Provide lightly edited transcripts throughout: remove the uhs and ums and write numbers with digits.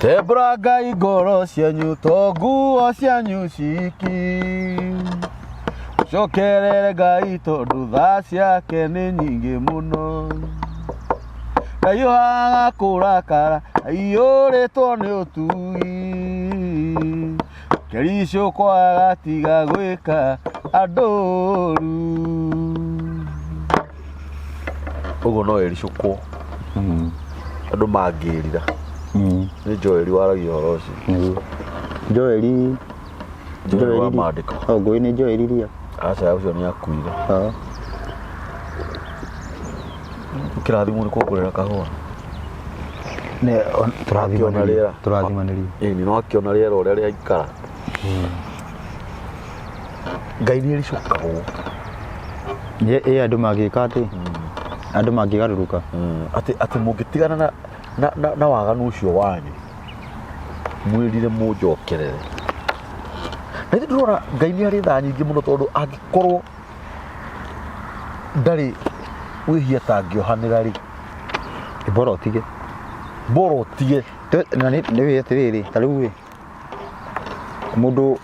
Tembũrangai ngoro cianyu to nguo cianyu ciki. Mũcokerere Ngai tondũ tha ciake nĩ nyingĩ mũno. Ndahiũhaga kũrakara aiyũrĩtwo nĩ ũtugi. Kĩricũkwo agatiga gwĩka andũ ũru. Ũguo no ericũkwo andũ mangĩrira. Nĩ Joeli waragia ũhoro ũcio. Nĩguo. Joeli Joeli wa maandĩko. Oh, ngũĩ nĩ Joeli ria. Aca ũcio nĩ akuire. Ah. Kĩrathimwo nĩ kũngũrĩra kahũa. Nĩ Akĩona tũrathimanĩria. rĩera. Tũrathimanĩria. Ĩni no akĩona rĩera ũrĩa rĩaikara. Ngai nĩ ericũkagwo. Ĩ ĩ andũ mangĩka atĩ? Andũ mangĩgarũrũka. Atĩ atĩ mũngĩtigana na, na, na, na waganu ũcio wanyu mwĩrire mũnjokerere. Na ithuĩ ndĩrona Ngai nĩ arĩ tha nyingĩ mũno tondũ angĩkorwo ndarĩ wĩhia atangĩohanĩra rĩ, Bora ũtige. bora ũtige. Na nĩ nĩ atĩrĩrĩ, ta rĩu ĩ mũndũ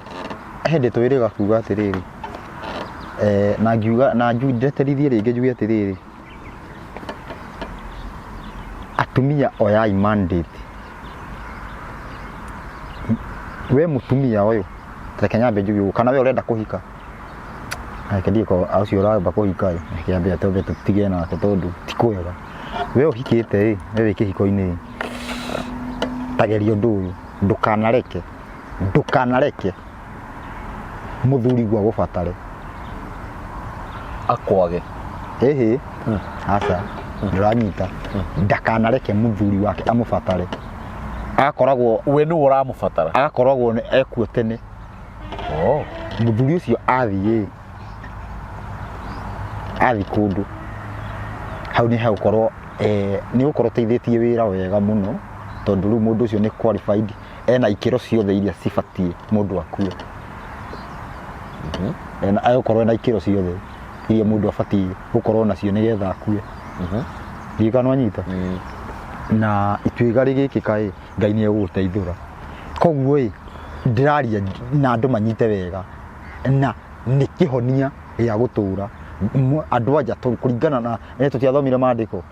he ndeto ĩrĩga kuga atĩrĩrĩ, eh, na ngiuga na ndeterithie rĩngĩ njuge atĩrĩrĩ, atumia oyai mandate. We mũtumia ũyũ, reke nyambe njuge ũguo, kana we ũrenda kũhika, reke ndiĩ ko ũcio ũramba kũhika ĩ, reke ambe twambe tũtige nake tondũ ti kwega. We ũhikĩte ĩ, we wĩ kĩhiko-inĩ ĩ, ta geria ũndũ ũyũ, ndũkanareke, ndũkanareke mũthuriguo agũbatare. Akwage. Ĩhĩ, aca, ndũranyita. Ndakanareke mũthuri wake amũbatare. Agakoragwo We nĩwe ũramũbatara. agakoragwo ekuo tene. Oh. Mũthuri ũcio athiĩ athiĩ kũndũ hau nĩ hegũkorwo eh, nĩ gũkorwo ũteithĩtie wĩra wega mũno tondũ rĩu mũndũ ũcio nĩ qualified ena ikĩro ciothe iria cibatiĩ mũndũ akue. Ena egũkorwo ena ikĩro ciothe iria mũndũ abatiĩ gũkorwo nacio nĩgetha akue. Ndiũĩ kana nĩwanyita? Na ituĩka rĩgĩkĩka ĩ, Ngai nĩ egũgũteithũra. Koguo ĩ, ndĩraria na andũ manyite wega na nĩ kĩhonia gĩa gũtũra. Andũ anja kũringana na nĩ tũtiathomire maandĩko.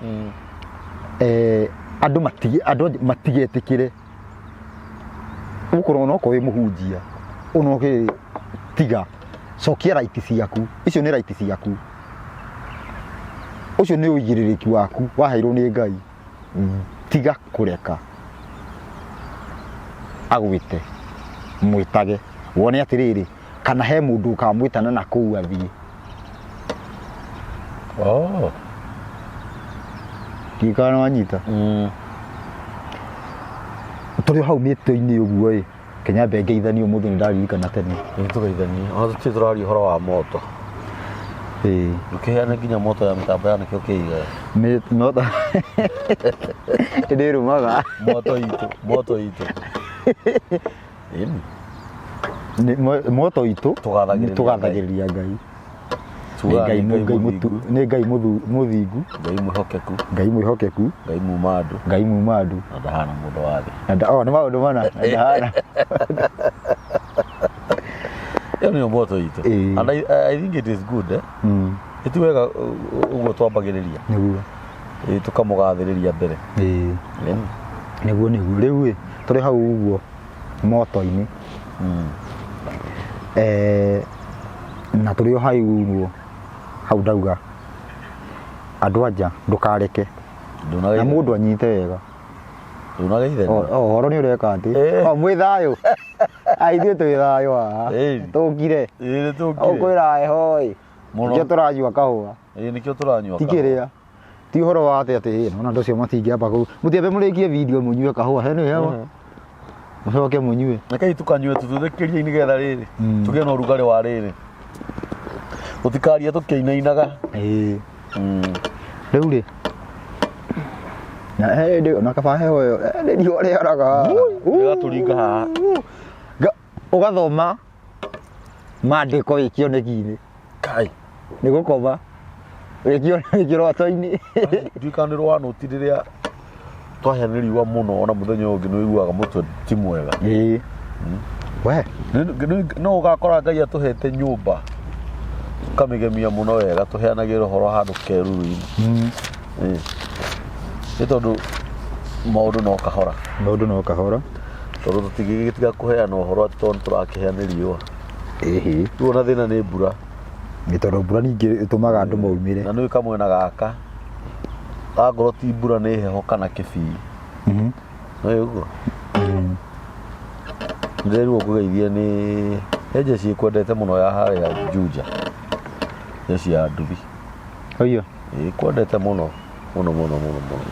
Eh, andũ matige andũ anja matigetĩkĩre ũkorwo onokorwo wĩ mũhunjia onoke tiga cokia right ciaku icio nĩ right ciaku ũcio nĩ ũigĩrĩrĩki waku waheirwo nĩ Ngai tiga kũreka agwĩte mwĩtage wone atĩrĩrĩ kana he mũndũ ũkamwĩtana na kũu athiĩ. Oh. Ndiũĩ kana nĩwanyita. Tũrĩ o hau mĩtĩ-inĩ ũguo ĩ, reke nyambe ngeithanie ũmũthĩ nĩ ndaririkana tene. Nĩ tũgeithanie. Ona tũtirĩ tũraria ũhoro wa moto. Ĩĩ. Ndũkĩheane nginya moto ya mĩtambo ya nĩkĩo kĩigaga. Moto ndĩrũmaga. Moto itũ, moto itũ. Ĩni. Moto itũ Tũgathagĩrĩria tũgathagĩrĩria Ngai. Tugaga Nĩ nĩ Ngai Ngai mũtu- mũthingu, nĩ Ngai mũthingu, Ngai mwĩhokeku, Ngai mwĩhokeku, Ngai muma andũ, Ngai muma andũ. na ndahana mũndũ wa thĩ. Na oh, nĩ maũndũ mana. Na ndahana. Ĩyo nĩyo moto itũ. Ĩĩ. And I think it is good eh? Ĩ ti wega ũguo twambagĩrĩria. Nĩguo. Ĩ tũkamũgathĩrĩria mbere. Ĩĩ. Ĩni. Nĩguo nĩguo. Rĩu ĩ, tũrĩ hau ũguo moto-inĩ. Eh, na tũrĩ o hau ũguo hau ndauga andũ anja ndũkareke na mũndũ anyite wega. Ndũnageithania. O ũhoro nĩ ũreka atĩ Eh. o mwĩ thayũ. Ai ithuĩ twĩ thayũ haha. Ĩĩ. Tũkire. Ĩĩ nĩ tũkire. Ũkwĩra heho ĩ. Mũno. Nĩkĩo tũranyua kahũa. Ĩĩ nĩkĩo tũranyua. Ti kĩrĩa. Ti ũhoro wa atĩ atĩ ĩ, nona andũ acio matingĩamba kũu. Mũtiambe mũrĩkie video mũnyue kahũa. He nĩ heho. Mũcoke mũnyue. Rekei tũkanyue tũthuthĩkĩrie nĩgetha rĩrĩ tũgĩe na ũrugarĩ wa rĩrĩ. Tũtikarie tũkĩinainaga. Ĩĩ. Rĩu rĩ na he hĩndĩ ona kaba heho ĩyo he hĩndĩ riũa rĩaraga. Rĩgatũringa haha. Ũgathoma maandĩko wĩ kĩoneki-inĩ. Kai. Nĩ gũkoma wĩ kĩroto-inĩ. Ndiũĩ kana nĩ rwanũti rĩrĩa Twahĩa nĩ riũa mũno ona mũthenya ũyũ ũngĩ nĩ ũiguaga mũtwe ti mwega. Ĩĩ we. No ũgakora Ngai atũhete nyũmba tũkamĩgemia mũno wega, tũheanagĩra ũhoro handũ keruru-inĩ. Ĩĩ. Nĩ tondũ maũndũ no kahora. Maũndũ no kahora. Tondũ tũtingĩgĩtiga kũheana ũhoro atĩ tondũ nĩ tũrakĩhĩa nĩ riũa. Ĩhĩ. Rĩu ona thĩna nĩ mbura. Nĩ tondũ mbura ningĩ ĩtũmaga andũ maumĩre. Na nĩ kamwena gaka angorwo ti mbura nĩ heho kana kĩbii. Nĩ ũguo. Ndĩrerirwo ngũgeithie nĩ he njeci ĩkwendete mũno ya harĩa Juja. Njeci ya nduthi. Oiyo. Ĩkwendete mũno mũno mũno mũno mũno.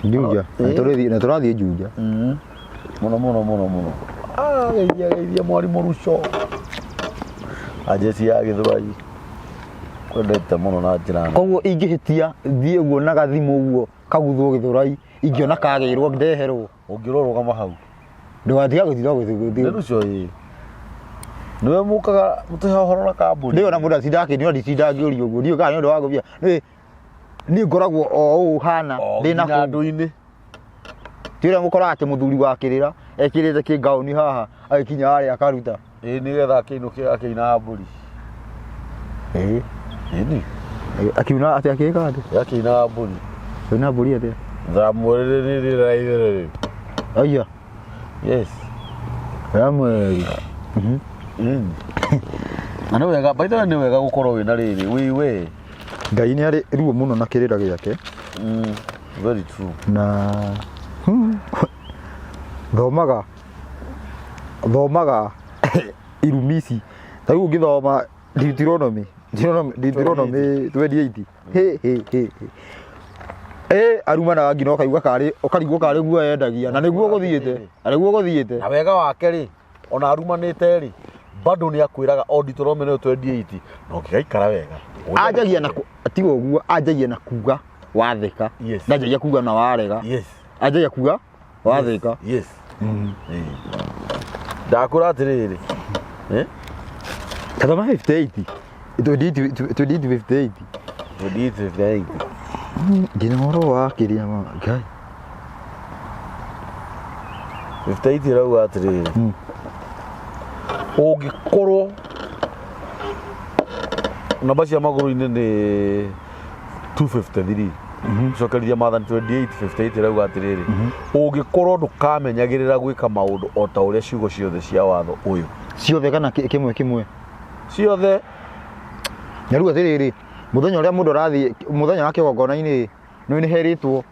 Juja. Na tũrathiĩ, na tũrathiĩ Juja. Mũno mũno mũno mũno. Ah, geithia geithia mwarimũ Ruco. Ajeci ya Gĩthwai. Kwendete mũno na njĩra nene. Koguo ingĩhĩtia thiĩ ũguo na gathimũ ũguo kaguthwo Gĩthũrai, ingĩona kagĩrwo ndeherwo. Ũngĩrwo rũgama hau. Ndũgatiga gũtinda ũgĩthiĩ. Nĩ Ruco ĩĩ. Nĩwe mũkaga mũtũhe ũhoro na kambuni. Nĩ ona mũndũ atinda akĩnyua, nditinda ngĩũria ũguo. Ndiũĩ kana nĩ ũndũ wa gũthiĩ. Niĩ ngoragwo o ũũ hana O ndĩ na nginya kũu. andũ-inĩ. Ti ũrĩa mũkoraga atĩ mũthuri wa kĩrĩra ekĩrĩte kĩngaũni haha agĩkinya harĩa akaruta. Ĩĩ nĩgetha akĩinũke akĩinaga mbũri. Ĩĩ. Ĩni. Akiuna atĩ akĩka atĩ? Akĩinaga mbũri. Akĩina mbũri atĩa? Thamwĩrĩrĩrĩrĩrĩrĩ. Aya. Yes. Thamwĩri. Na nĩ wega, by the way nĩ wega gũkorwo wĩna rĩrĩ, wĩ we. Ngai nĩ arĩ ruo mũno na kĩrĩra gĩake. Very true. Na thomaga thomaga irumi ici. Ta rĩu ũngĩthoma Deuteronomy, Deuteronomy, Deuteronomy 28. He he he. Arumanaga nginya ũkaigua karĩ, ũkarigwo karĩ guo endagia na nĩguo gũthiĩte, na nĩguo gũthiĩte. Na wega wake rĩ, ona arumanĩte rĩ, bado nĩ akwĩraga o Deuteronomy nĩyo 28 na ũngĩgaikara wega. Anjagia na tiga ũguo, anjagia na kuga wathĩka. Yes. Ndanjagia kuga na warega. Yes. Anjagia kuga wathĩka. Yes. Ndakwĩra atĩrĩrĩ. Eh? Tathoma 58. 28 58. 28 58. Ndĩna ũhoro wa kĩrĩa ma Ngai. 58 ĩrauga atĩrĩrĩ. Ũngĩkorwo namba cia magũrũ-inĩ nĩ 253 cokerithia maathani 28 58 ĩrauga atĩrĩrĩ, ũngĩkorwo ndũkamenyagĩrĩra gwĩka maũndũ o ta ũrĩa ciugo ciothe cia watho ũyũ. Ciothe kana kĩmwe kĩmwe? Ciothe. Na rĩu atĩrĩrĩ, mũthenya ũrĩa mũndũ arathiĩ, mũthenya wa kĩgongona-inĩ, nĩ nĩ herĩtwo.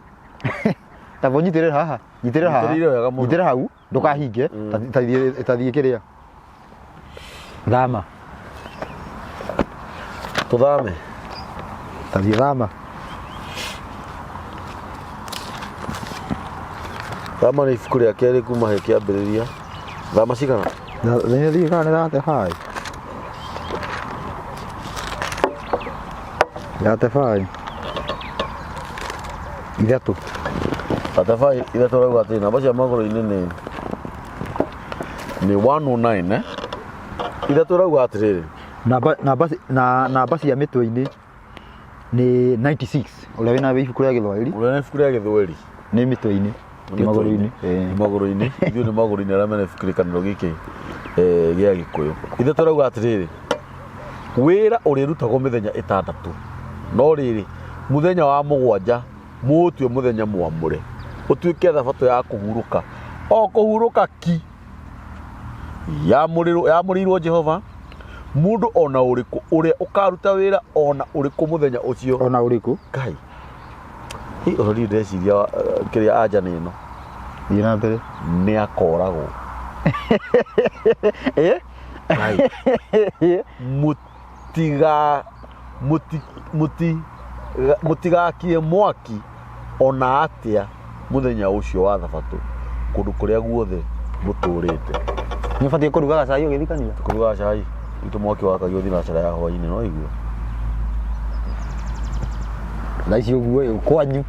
Ta nyitĩrĩra haha, nyitĩrĩra haha. Nyitĩrĩire wega mũno. Nyitĩrĩra hau, ndũkahinge, ta thiĩ kĩrĩa. Thama. Tũthame. Ta thiĩ thama. Thama nĩ ibuku rĩa kerĩ kuma he kĩambĩrĩria. Thama cigana? Nĩ thiĩ kana nĩ thate bai. Thate bai. Ithatũ. Thate bai ithatũ rauga atĩ namba cia magũrũ-inĩ nĩ 109 eh? Ithatũ rauga atĩrĩrĩ. Namba, namba, na namba cia mĩtwe-inĩ nĩ 96 ũrĩa wĩna ibuku rĩa Gĩthwaĩri. Ũrĩa wĩna ibuku rĩa Gĩthwaĩri. Nĩ mĩtwe-inĩ, ti magũrũ-inĩ. Nĩ magũrũ-inĩ. Ithuĩ nĩ magũrũ-inĩ arĩa mena ibuku kĩrĩkanĩro gĩkĩ gĩa Gĩkũyũ. Ithatũ rauga atĩrĩrĩ, wĩra ũrĩrutagwo mĩthenya ĩtandatũ, no rĩrĩ, mũthenya wa mũgwanja mũũtue mũthenya mwamũre, ũtuĩke thabatũ ya kũhurũka, o kũhurũka ki, yamũrĩirwo Jehova. Mũndũ o na ũrĩkũ ũrĩa ũkaruta wĩra o na ũrĩkũ mũthenya ũcio. O na ũrĩkũ? Ngai. Hi, ũrori ndeciria kĩrĩa anja nĩ ĩno. Thiĩ na mbere. Nĩ akoragwo. Eh? Ngai. Mũtiga, mũti, mũti, mũtigakie mwaki ona atĩa mũthenya ũcio wa thabatũ kũndũ kũrĩa guothe mũtũrĩte. Nĩ ũbatiĩ kũrugaga cai ũgĩthikania? Kũrugaga cai gwitũ mwaki wakagio thinacara ya hwainĩ no igua. Thaa ici ũguo ĩ, kwanyu.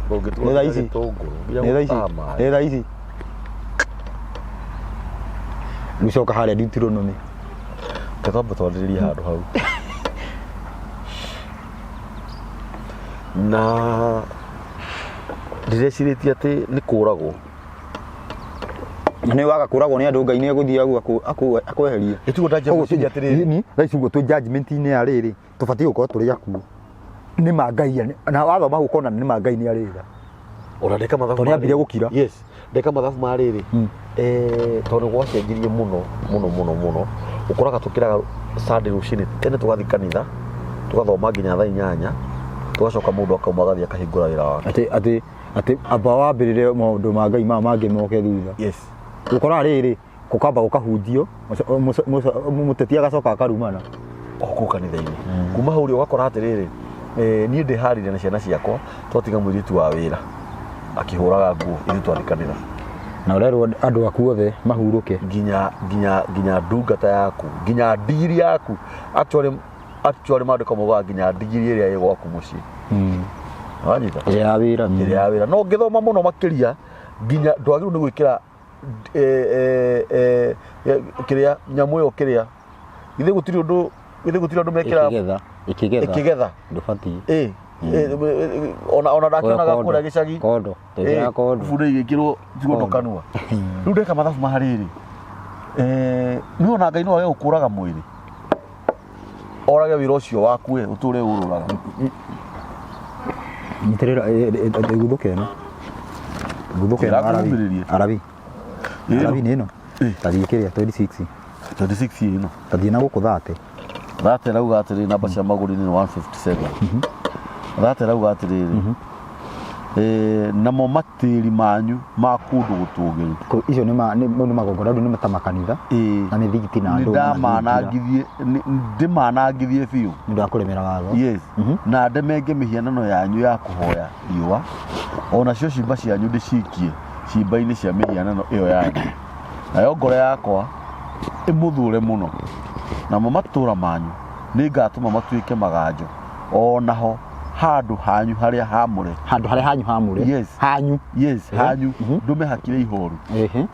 Ũngĩtua Nĩ thaa ici. gĩtũngũrũ nginya Nĩ thaa ici. gũtaha maĩ. Nĩ thaa ici. Rĩu coka harĩa Deuteronomy. Reke twambe twarĩrĩrie handũ hau. Na Ndĩrecirĩtie atĩ nĩ kũragwo. Na nĩ waga kũragwo nĩ andũ, Ngai nĩ egũthiĩ akweherie. Ĩtiguo ndanjia Koguo gwĩciria atĩrĩrĩ. Nĩ thaa ici ũguo twĩ judgment-inĩ ya rĩrĩ, tũbatiĩ gũkorwo tũrĩ akuũ nĩ ma Ngai, na wathoma ũkona nĩ ma Ngai nĩ arĩ tha. Ona ndeka mathabu Tondũ ma nĩambire rĩrĩ. gũkira. Yes, ndeka mathabu ma rĩrĩ. Tondũ gwacenjirie mũno mũno mũno mũno, ũkoraga tũkĩraga Sunday rũcinĩ tene, tũgathiĩ kanitha, tũgathoma nginya thaa 8, tũgacoka mũndũ akauma agathiĩ akahingũra wĩra wake. Atĩ amba wambĩrĩre maũndũ ma Ngai maya mangĩ moke thutha. Yes. Ũkoraga rĩrĩ, gũkamba gũkahunjio, mũteti agacoka akarumana. O kũu kanitha-inĩ. Kuma hau rĩ, ũgakora atĩrĩrĩ, niĩ ndĩharĩria na ciana ciakwa, twatiga mũirĩtu wa wĩra akĩhũraga nguo, ithuĩ twathiĩ kanitha. Na ũrerwo andũ aku othe mahurũke. Nginya ndungata yaku, nginya ndigiri yaku. Actually maandĩko maugaga nginya ndigiri ĩrĩa ĩ gwaku mũciĩ. Wanyita? Ĩrĩa ya wĩra. Ĩrĩa ya wĩra. No ũngĩthoma mũno makĩria, nginya ndwagĩrĩirwo nĩ gwĩkĩra kĩrĩa nyamũ ĩyo kĩrĩa githĩ gũtirĩ ũndũ, githĩ gũtirĩ andũ mekĩraga? Ĩkĩgetha, ĩkĩgetha. Ĩkĩgetha. Ndũbatiĩ. Ona ndakĩonaga kũrĩa gĩcagi. Kondo, twĩkĩraga kondo. Bunda igĩkĩrwo ciondo kanua. Rĩu ndeka mathabu ma rĩrĩ, nĩ ona Ngai no age gũkũraga mwĩrĩ, orage wĩra ũcio waku, we ũtũre ũrũraga. Nyitĩrĩra ĩguthũke ĩno, ĩguthũke ĩno. Arabi. Ĩrakũhũmĩrĩria. Arabi. Ĩno. Arabi nĩ ĩno. Tathiĩ kĩrĩa 26. 26 ĩno. Tathiĩ na gũkũ 30. 30 rauga atĩrĩrĩ, namba cia magũrũ-inĩ nĩ 157. 30 rauga atĩrĩrĩ, namo matĩri manyu ma kũndũ gũtũgĩru. Icio nĩ mau nĩ magongona, rĩu nĩ ta makanitha na mĩthigiti na nĩ andũ ndamanangithie, ndĩmanangithie biũ. Nĩ ũndũ wa kũremera watho. Yes. Na ndemenge mĩhianano yanyu ya kũhoya riũa, o nacio ciimba cianyu ndĩcikie ciimba-inĩ cia mĩhianano ĩyo yanyu, nayo ngoro yakwa ĩmũthũre mũno. Namo matũũra manyu nĩngatũma matuĩke maganjo, o naho handũ hanyu harĩa hamũre. Handũ harĩa hanyu hamũre. Yes. Hanyu. Yes, hanyu ndũme hakire ihoru.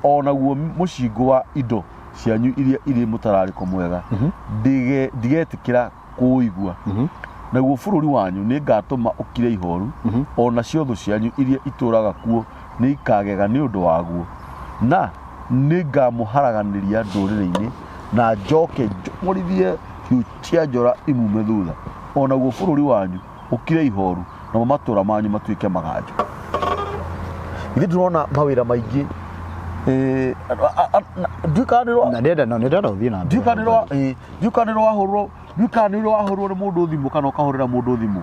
O naguo mũcingũ wa indo cianyu iria irĩ mũtararĩko mwega ndigetĩkĩra kũũigua. Naguo bũrũri wanyu nĩngatũma ũkire ihoru, o nacio thũ cianyu iria itũũraga kuo nĩikagega nĩ ũndũ waguo. Na nĩngamũharaganĩria ndũrĩrĩ-inĩ, na njoke njomorithie hiũ cia njora imume thutha. O naguo bũrũri wanyu ũkire ihoru, namo matũũra manyu matuĩke maganjo. Ithuĩ ndĩrona mawĩra maingĩ, ndiũĩ kana nĩ Na ndĩrenda, no nĩndĩrenda ũthiĩ na mbere. ndiũĩ kana nĩ ndiũĩ kana nĩ rwahũrwo, ndiũĩ kana nĩ rwahũrwo nĩ mũndũ thimũ kana ũkahũrĩra mũndũ thimũ,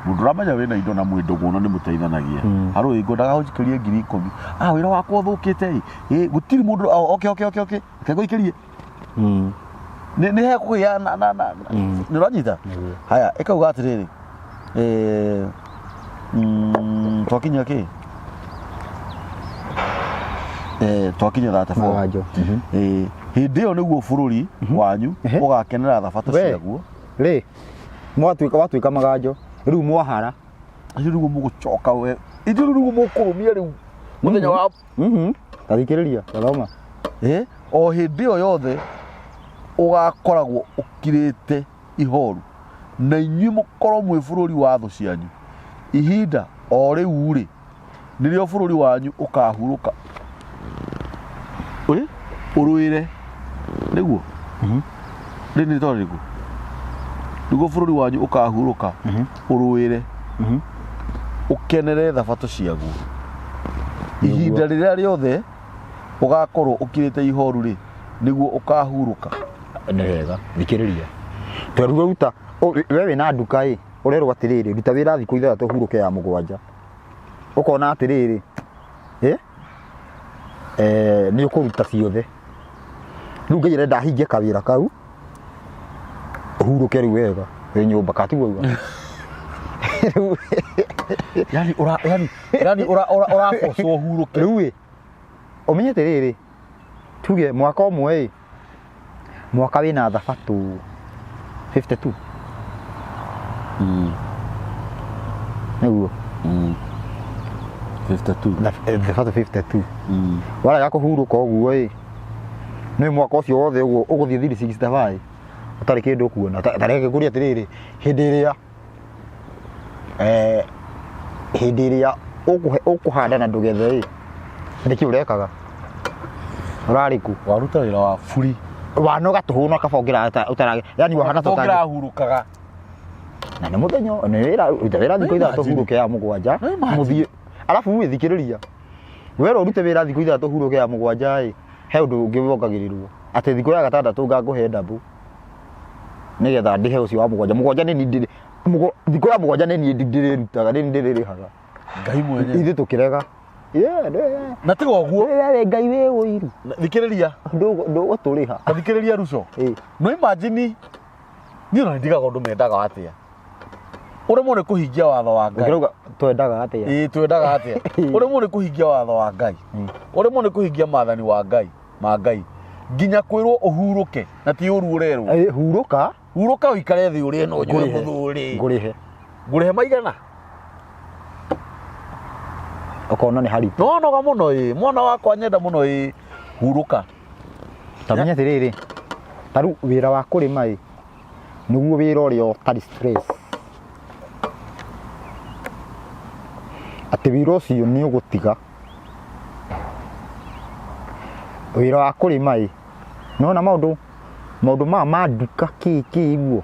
mũndũ ũramenya wĩna indo na mwĩ ndũgũ na nĩ mũteithanagia. Harũ ngwendaga ũnjikĩrie 10,000, wĩra wakwa ũthũkĩte ĩ, gũtirĩ mũndũ. Oh, okay, reke ngũikĩrie. Nĩ hekũgĩa na nĩ ũranyita. Haya, ĩkauga atĩrĩrĩ, twakinya kĩ, twakinya 34. Maganjo. Hĩndĩ ĩyo nĩguo bũrũri wanyu ũgakenera thabatũ We. ciaguo. Rĩ mwatuĩka, watuĩka maganjo rĩu mwahara. Acio nĩguo mũgũcoka, we ithuĩ rĩu nĩguo mũkũrũmia rĩu mũthenya wa Tathikĩrĩria, tathoma. O hĩndĩ ĩyo yothe ũgakoragwo ũkirĩte ihoru na inyuĩ mũkorwo mwĩ bũrũri wa thũ cianyu, ihinda o rĩu rĩ nĩrĩo bũrũri wanyu ũkahurũka ũrũĩre nĩguo rĩ nĩ rĩtwa rĩrĩkũ, nĩguo bũrũri wanyu ũkahurũka ũrũĩre, ũkenere thabatũ ciaguo. Ihinda rĩrĩa rĩothe ũgakorwo ũkirĩte ihoru rĩ, nĩguo ũkahurũka. Nĩ wega, thikĩrĩria, twerirwo ruta we wĩna nduka ĩ, ũrerwo atĩrĩrĩ, ruta wĩra thikũ 6, hurũke ya 7. Ũkona atĩrĩrĩ, nĩ ũkũruta ciothe. Rĩu Ngai arenda ahingie kawĩra kau, ũhurũke rĩu wega wĩ nyũmba katiguo uga. Rĩu Yani ura yani ũrabocwo ũhurũke. Rĩu ĩ, ũmenye atĩrĩrĩ, tuge mwaka ũmwe ĩ, mwaka wĩna thabatũ 52. Nĩguo. 52. Thabatũ 52. Warega kũhurũka ũguo ĩ, nĩ mwaka ũcio wothe ũguo ũgũthiĩ 365 ũtarĩ kĩndũ ũkuona. Ta reke ngũrie atĩrĩrĩ, hĩndĩ ĩrĩa hĩndĩ ĩrĩa Ũkũhanda na ndũgethe ĩ, nĩkĩ ũrekaga? Ũrarĩ kũ? Waruta wĩra wa buri. Wanoga tũhũ no kaba ũngĩra ũtarage, yani wahana tũtangĩ. Ũngĩrahurũkaga. Na nĩ mũthenya nĩ wĩra, ruta wĩra thikũ 6 Imagine. hurũke ya 7 No imagine. mũthiĩ. Arabu wĩ thikĩrĩria, wera ũrute wĩra thikũ 6 hurũke ya 7 ĩ, he ũndũ ũngĩ wongagĩrĩrwo atĩ thikũ ya gatandatũ ngangũhe ndabũ nĩgetha ndĩhe ũcio wa 7. 7 nĩ niĩ ndĩrĩ thikũ ya 7 nĩ niĩ ndĩrĩrutaga, nĩ niĩ ndĩrĩrĩhaga. Ngai mwenyewe. Ithuĩ tũkĩrega. Yeah, yeah. Na tiga ũguo. Wewe Ngai wĩ ũiru. Thikĩrĩria. Ndũgũtũrĩha. Ta thikĩrĩria Ruco. No imagine niĩ ona ndigagwo ũndũ mendaga atĩa. Ũremwo nĩ kũhingia watho wa Ngai. Ũkĩrauga twendaga atĩa? Ĩĩ twendaga atĩa? Ũremwo nĩ kũhingia watho wa Ngai. Ũremwo nĩ kũhingia maathani wa Ngai, ma Ngai. Nginya kwĩrwo ũhurũke na ti ũru ũrerwo. Ĩĩ hurũka. Hurũka ũikare thĩ ũrĩe na ũnyue mũthuri. Ngũrĩhe. Ngũrĩhe maigana? Ũkona nĩ haritũ. Nĩwanoga mũno ĩ, mwana wakwa nyenda mũno ĩ, hurũka. Ta menya atĩrĩrĩ, ta rĩu wĩra wa kũrĩma ĩ, nĩguo wĩra ũrĩa ũtarĩ stress. Atĩ wĩra ũcio nĩ ũgũtiga. Wĩra wa kũrĩma ĩ, nĩwona maũndũ maũndũ maya ma nduka kĩ kĩ guo,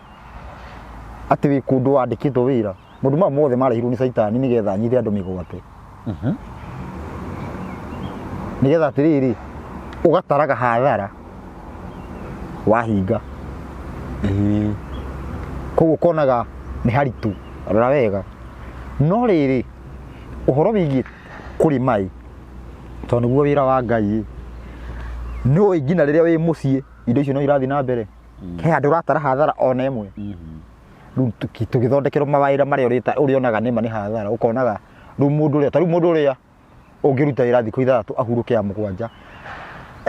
atĩ wĩ kũndũ wandĩkĩtwo wĩra, maũndũ maya mothe marehirwo nĩ caitani nĩgetha anyite andũ mĩgwate. Nĩgetha atĩrĩrĩ, ũgataraga hathara wahinga. Koguo ũkonaga nĩ haritũ, rora wega. No rĩrĩ, ũhoro wĩgiĩ kũrĩma ĩ, tondũ nĩguo wĩra wa Ngai ĩ, nĩũĩ nginya rĩrĩa wĩ mũciĩ indo icio no irathiĩ na mbere. He handũ ũratara hathara ona ĩmwe. Rĩu tũgĩthondekerwo mawĩra marĩa ũrĩonaga nĩma nĩ hathara, ũkonaga rĩu mũndũ ũrĩa, ta rĩu mũndũ ũrĩa ũngĩruta wĩra thikũ 6 ahurũke ya 7,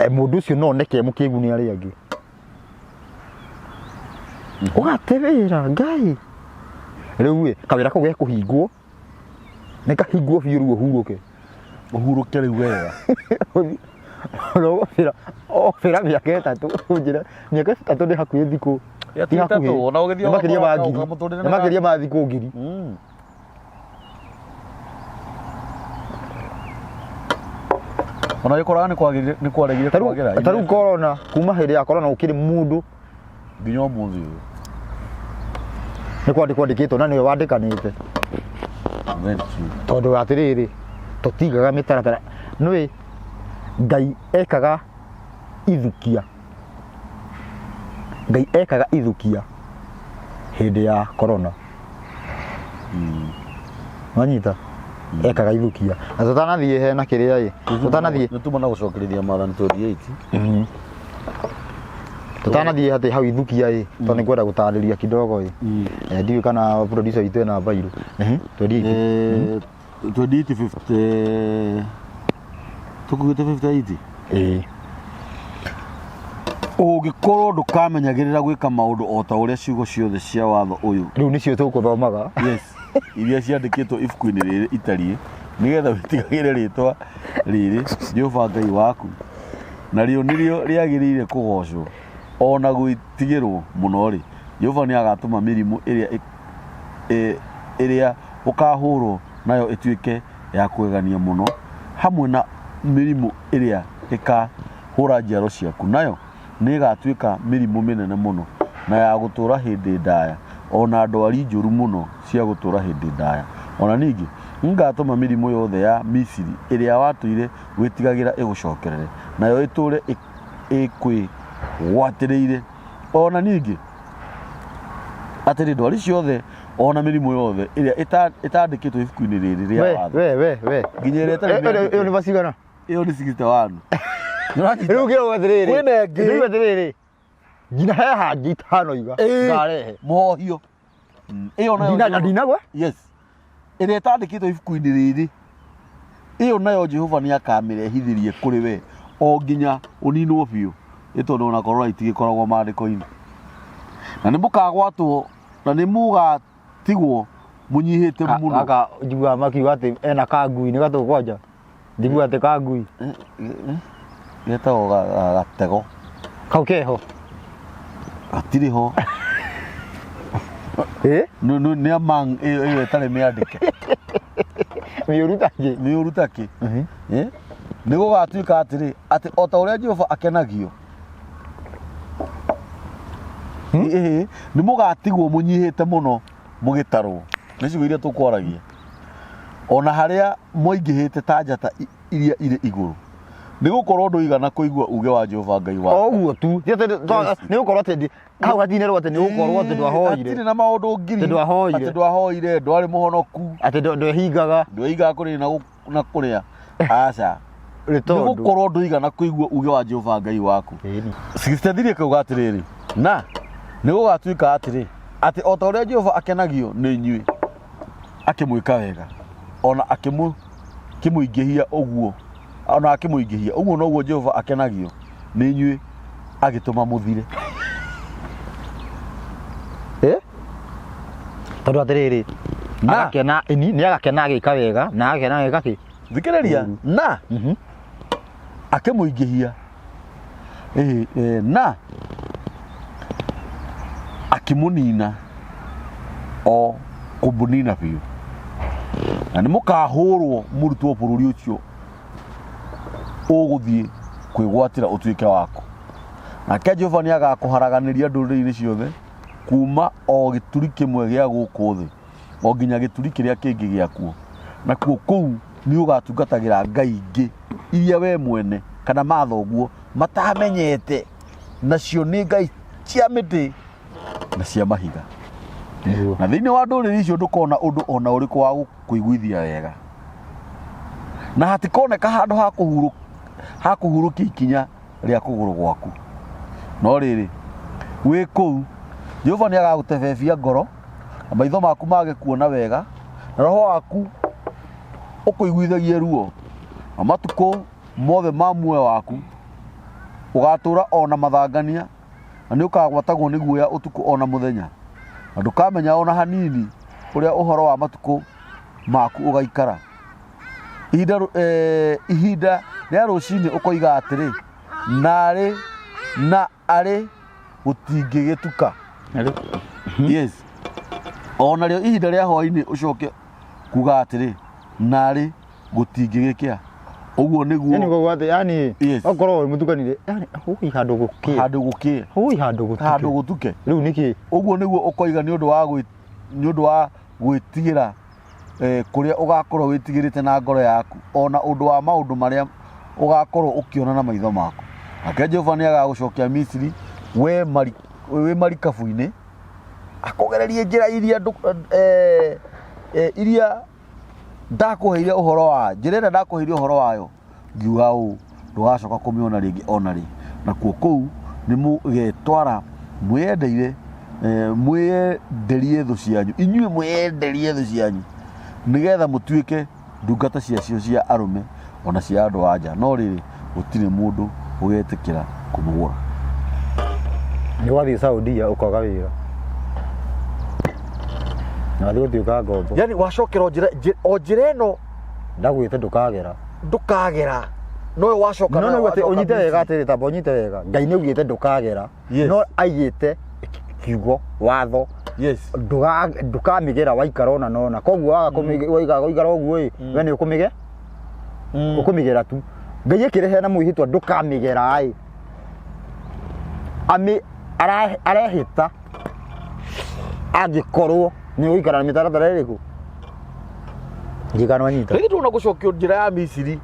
mũndũ ũcio no oneke e mũkĩgu nĩ arĩa angĩ. Ũgate wĩra Ngai. Rĩu ĩ, kawĩra kau gekũhingwo, nĩ kahingwo biũ rĩu ũhurũke. Ũhurũke rĩu wega. Ũgũbĩra, ũgũbĩra mĩaka 3, ũnjĩre mĩaka 3 nĩ hakuhĩ thikũ. Ya Ti ti hakuhĩ. ĩtatũ, ona ũgĩthiĩ Nĩ makĩria ma ũgakora ngiri. kamũtũrĩre Nĩ makĩria ma thikũ 1000. Ona gĩkoraga nĩ kwagĩrire, nĩ kwaregire kwagĩra. Ta rĩu corona, kuma hĩndĩ ya corona gũkĩrĩ mũndũ nginya ũmũthĩ ũyũ. Nĩ kwandĩkwo andĩkĩtwo na nĩwe wandĩkanĩte. Thank you. Tondũ atĩrĩrĩ, tũtigaga mĩtaratara. Nĩũĩ Ngai ekaga ithukia. Ngai ekaga ithukia hĩndĩ ya corona. Wanyita? Ekaga ithukia. Na tũtanathiĩ hena kĩrĩa ĩ, tũtanathiĩ. Nĩ tuma na gũcokereria maathani 28. Tũtanathiĩ atĩ hau ithukia ĩ, tondũ nĩ ngwenda gũtarĩria kidogo ĩ. Ndiũĩ kana producer witũ ena bairũ. 28. 28 50. Tũkuĩte 58. Ĩĩ. Ũngĩkorwo ndũkamenyagĩrĩra gwĩka maũndũ o ta ũrĩa ciugo ciothe cia watho ũyũ. Rĩu nĩcio tũkũthomaga. Yes. Iria ciandĩkĩtwo ibuku-inĩ rĩrĩ itariĩ, nĩgetha wĩtigagĩre rĩtwa rĩrĩ Jehova Ngai waku, narĩo nĩrĩo rĩagĩrĩire kũgoocwo o na gwĩtigĩrwo mũno-rĩ, Jehova nĩagatũma mĩrimũ ĩrĩa ĩrĩa ũkaahũrwo nayo ĩtuĩke ya kũgegania mũno, hamwe na mĩrimũ ĩrĩa ĩkaahũra njiaro ciaku nayo nĩĩgatuĩka mĩrimũ mĩnene mũno, na ya gũtũũra hĩndĩ ndaya, o na ndwari njũru mũno cia gũtũũra hĩndĩ ndaya. O na ningĩ nĩngatũma mĩrimũ yothe ya Misiri ĩrĩa watũire wĩtigagĩra ĩgũcokerere, nayo ĩtũũre ĩkwĩgwatĩrĩire. O na ningĩ atĩrĩ, ndwari ciothe o na mĩrimũ yothe ĩrĩa ĩtandĩkĩtwo ibuku-inĩ rĩrĩ rĩa We, watho we, we, we. nginya ĩrĩa ĩtarĩ Ĩyo mĩandĩke. nĩ bacigana? Ĩyo nĩ 61. Rĩu ngĩrwo atĩrĩrĩ. Kwĩna ĩngĩ. Rĩu atĩrĩrĩ. Nginya he hangĩ itano iga. Ngarehe. Mũhohio. Ĩyo nayo Ndina na ndinagwe? Yes. Ĩrĩa ĩtandĩkĩtwo ibuku-inĩ rĩrĩ. Ĩyo nayo Jehova nĩ akamĩrehithĩrie kũrĩ we o nginya ũninwo biũ. Ĩ tondũ ona korona itigĩkoragwo maandĩko-inĩ. Na nĩ mũkagwatwo na nĩ mũgatigwo mũnyihĩte mũno. Gaka njiguaga makiuga atĩ ena kangui nĩ gatũ kwanja. Njiguaga atĩ kangui. Getagwo gatego. Kau keho. Gatirĩ ho. Ĩ? Nĩ among ĩyo ĩtarĩ mĩandĩke. Mĩũru ta kĩ? Mĩũru ta kĩ? Eh? Nĩ gũgatuĩka atĩrĩ, atĩ o ta ũrĩa Jehova akenagio, ĩhĩ, nĩ mũgatigwo mũnyihĩte mũno mũgĩtarwo. Nĩ ciugo iria tũkwaragia. Ona harĩa mwaingĩhĩte ta njata iria irĩ igũrũ. Nĩ gũkorwo ndũigana kũigua uge wa Jehova Ngai waku. O ũguo tu. Ti atĩ nĩ gũkorwo atĩ hau hatinĩrwo atĩ nĩ gũkorwo atĩ ndwahoire. Hatirĩ na maũndũ ngiri. Atĩ ndwahoire. Atĩ ndwahoire, ndwarĩ mũhonoku. Atĩ ndwehingaga. Ndweigaga kũrĩa na kũrĩa. Aca. Nĩ Nĩ tondũ. gũkorwo ndũigana kũigua uge wa Jehova Ngai waku. Ĩni. 63 ĩkauga atĩrĩrĩ, na nĩ gũgatuĩka atĩrĩ, atĩ o ta ũrĩa Jehova akenagio nĩ inyuĩ akĩmwĩka wega, ona akĩmũingĩhia ũguo, ona akĩmũingĩhia ũguo noguo Jehova akenagio nĩ inyuĩ agĩtũma mũthire. Eh? Tondũ atĩrĩrĩ, Na. agakena, ĩni, nĩ agakena agĩka wega, na agakena agĩka kĩ? Thikĩrĩria, na akĩmũingĩhia na akĩmũnina o kũmũnina biũ, na nĩ mũkahũrwo mũrutwo bũrũri ũcio ũgũthiĩ kwĩgwatĩra ũtuĩke waku. Nake Jehova nĩ agakũharaganĩria ndũrĩrĩ-inĩ ciothe kuma o gĩturi kĩmwe gĩa gũkũ thĩ o nginya gĩturi kĩrĩa kĩngĩ gĩakuo, nakuo kũu nĩ ũgatungatagĩra ngai ingĩ iria we mwene kana mathoguo matamenyete, nacio nĩ ngai cia mĩtĩ na cia mahiga. Nĩguo. Na thĩinĩ wa ndũrĩrĩ icio ndũkona ũndũ ona ũrĩkũ wa gũkũiguithia wega, na hatikoneka handũ ha kũhurũkia ikinya rĩa kũgũrũ gwaku. No rĩrĩ, wĩ kũu Jehova nĩ agagũtebebia ngoro, na maitho maku mage kuona wega, na roho waku ũkũiguithagie ruo, na matukũ mothe ma muoyo waku ũgatũũra o na mathangania, na nĩ ũkagwatagwo nĩ guoya ũtukũ o na mũthenya, na ndũkamenya o na hanini ũrĩa ũhoro wa matukũ maku ũgaikara. Ihinda rĩa rũcinĩ ũkoiga atĩrĩ, narĩ na arĩ gũtingĩgĩtuka. Yes. O narĩo ihinda rĩa hwaĩ-inĩ ũcoke kuga atĩrĩ, narĩ gũtingĩgĩkĩa. Ũguo nĩguo Yani koguo atĩ yani Yes. okorwo wĩ mũtukanire yani hũi handũ gũkĩe. Handũ gũkĩe. Hũi handũ gũtuke. Handũ gũtuke. Rĩu nĩkĩ? Ũguo nĩguo ũkoiga nĩ ũndũ wa gwĩtigĩra kũrĩa ũgakorwo wĩtigĩrĩte na ngoro yaku, ona ũndũ wa maũndũ marĩa ũgakorwo ũkĩona na maitho maku. Nake Jehova nĩ agagũcokia Misiri we wĩ marikabu-inĩ, akũgererie njĩra iria iria ndakũheire ũhoro wa, njĩra ĩrĩa ndakũheire ũhoro wayo, ngiuga ũũ, ndũgacoka kũmĩona rĩngĩ ona rĩ. Nakuo kũu nĩ mũgetwara mwĩyendeire, mwĩyenderie thũ cianyu, inyuĩ mwĩyenderie thũ cianyu, nĩgetha mũtuĩke ndungata ciacio cia arũme ona cia andũ a nja, no rĩrĩ, gũtirĩ mũndũ ũgetĩkĩra kũmũgũra. Nĩ wathiĩ Saudia ũkaga wĩra. Na wathiĩ gũtuĩka ngombo. Yani wacokera o njĩra ĩno Ndagwĩte ndũkagera. Ndũkagera. No wacoka No nayo no atĩ wacoka ũnyite wega Misiri. atĩrĩ, tamba ũnyite wega. Ngai nĩ augĩte ndũkagera. Yes. No aigĩte kiugo watho. Yes. Ndũkamĩgera waikara ona nona. Koguo waga waikara ũguo ĩ, we nĩ ũkũmĩge? Ũkũmĩgera tu. Ngai akĩrehe na mwĩhĩtwa ndũkamĩgera ĩ. Amĩ arehĩta angĩkorwo nĩ ũgũikara na mĩtaratara ĩrĩkũ? Njikano anyita. Rĩngĩ tuona gũcokio njĩra ya Misiri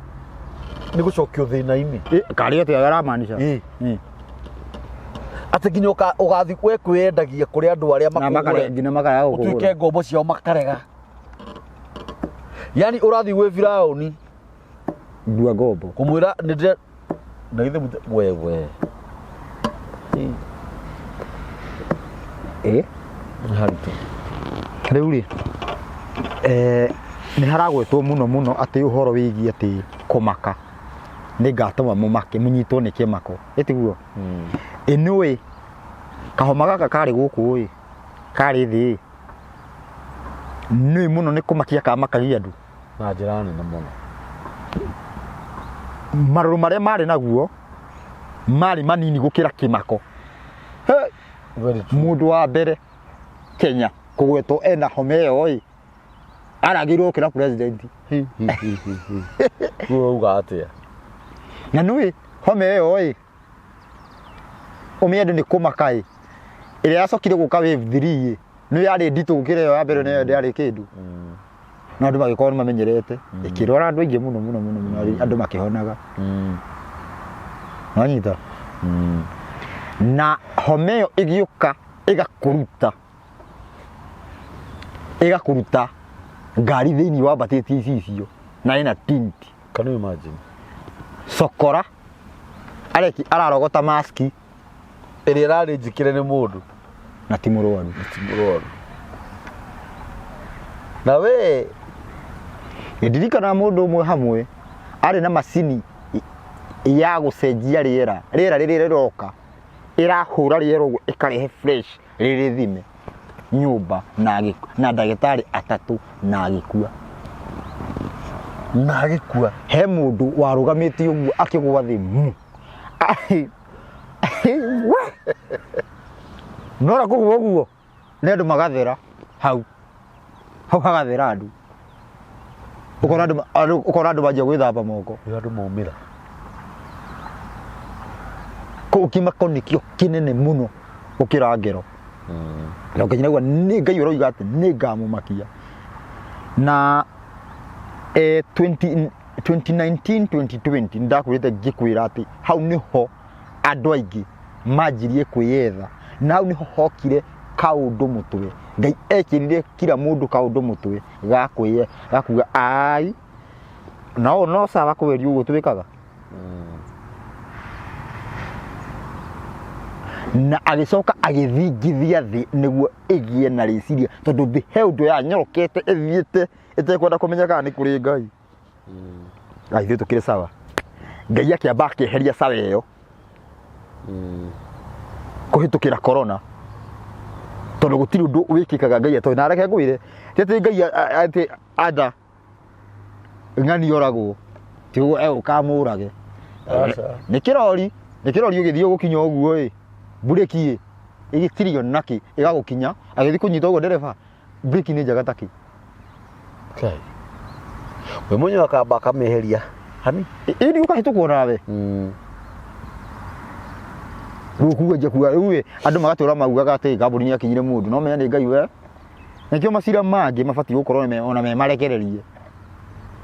nĩ gũcokio thĩna-inĩ. Karĩ atĩa aramaanisha? Ĩ. Atĩ nginya ũgathiĩ we kwĩyendagia kũrĩ andũ arĩa Na makare makũgũre. nginya makarega gũkũgũra. Ũtuĩke ngombo ciao makarega. Yani ũrathiĩ gwĩ Firaũni Ndua ngombo. Kũmwĩra nĩ ndĩre na githĩ wewe. Ĩ. Nĩ haritũ. Rĩu rĩ, nĩ haragwetwo mũno mũno atĩ ũhoro wĩgiĩ atĩ kũmaka. Nĩ ngatũma mũmake mũnyitwo nĩ kĩmako. Ĩ tiguo? Ĩ nĩũĩ kahoma gaka karĩ gũkũ ĩ, karĩ thĩ ĩ, nĩũĩ mũno nĩ kũmakia kamakagia andũ. Na njĩra nene mũno. Marũrũ marĩa marĩ naguo marĩ manini gũkĩra kĩmako. He, Very true. mũndũ wa mbere Kenya kũgwetwo ena homa ĩyo ĩ, Arangĩirwo gũkĩra president. Rĩu ũrauga atĩa? Na nĩũĩ homa ĩyo ĩ, ũmĩende nĩ kũmaka ĩ, ĩrĩa yacokire gũka wave 3 ĩ, nĩ yarĩ nditũ gũkĩra ĩyo ya mbere, nĩyo ndĩarĩ kĩndũ. No andũ magĩkorwo nĩ mamenyerete, ĩkĩrwara andũ aingĩ mũno mũno mũno mũno, andũ makĩhonaga. Wanyita? Na homa ĩyo ĩgĩũka ĩgakũruta ĩgakũruta ngari thĩinĩ wambatĩtie icicio na ĩna tint. Can you imagine? Cokora areki ararogota maski Ĩrĩa ĩrarĩ njĩkĩre nĩ mũndũ. Na ti mũrwaru. Ti mũrwaru. Na we Ndirikana mũndũ ũmwe hamwe arĩ na macini ya gũcenjia rĩera, rĩera rĩrĩa rĩroka ĩrahũra rĩera ũguo ĩkarehe fresh rĩrĩ thime nyũmba, na ndagĩtarĩ atatũ, na agĩkua. Na agĩkua. He mũndũ warũgamĩte ũguo akĩgwa thĩ mu. Ai, we! Nora kũgwa ũguo nĩ andũ magathera hau hau, hagathera andũ, ũkona andũ ũkona andũ manjia gwĩthamba moko. Nĩ andũ maumĩra. Kũu kĩmako nĩkĩo kĩnene mũno gũkĩra ngero. Na ũkĩnyina ũguo nĩ Ngai ũroiga atĩ nĩ ngamũmakia. Na 20 2019 2020 ndakwĩrĩte ngĩkwĩra atĩ hau nĩho andũ aingĩ manjirie kwĩyetha, na hau nĩho hokire kaũndũ mũtwe. Ngai ekĩrire kila mũndũ kaũndũ mũtwe ga kwĩye ga kuga ai no no sawa kwĩria ũguo twĩkaga. Na agĩcoka agĩthingithia thĩ nĩguo ĩgĩe na rĩciria, tondũ thĩ he ũndũ yanyorokete ĩthiĩte ĩtekwenda kũmenya kana nĩ kũrĩ Ngai. Ah, ithuĩ tũkĩrĩ sawa. Ngai akĩamba akĩeheria sawa ĩyo kũhĩtũkĩra corona, tondũ gũtirĩ ũndũ wĩkĩkaga Ngai atoĩ. Na reke ngwĩre, ti atĩ Ngai atĩ anda ng'ani oragwo, ti ũguo egũka amũrage. Aca. Nĩ kĩrori, nĩ kĩrori ũgĩthiĩ ũgũkinya ũguo ĩ, mburĩki ĩ ĩgĩtirio nakĩ ĩgagũkinya, agĩthiĩ kũnyita ũguo ndereba, mburĩki nĩ njega takĩ. Kai. We mwenyewe akamba akamĩeheria hani. Ĩni ũkahĩtũkwo nawe. Rĩu kuga nja kuga rĩu ĩ, andũ magatũra maugaga atĩ kambuni nĩ yakinyire mũndũ, no menya nĩ Ngai we. Nĩkĩo macira mangĩ mabatiĩ gũkorwo ona me marekererie.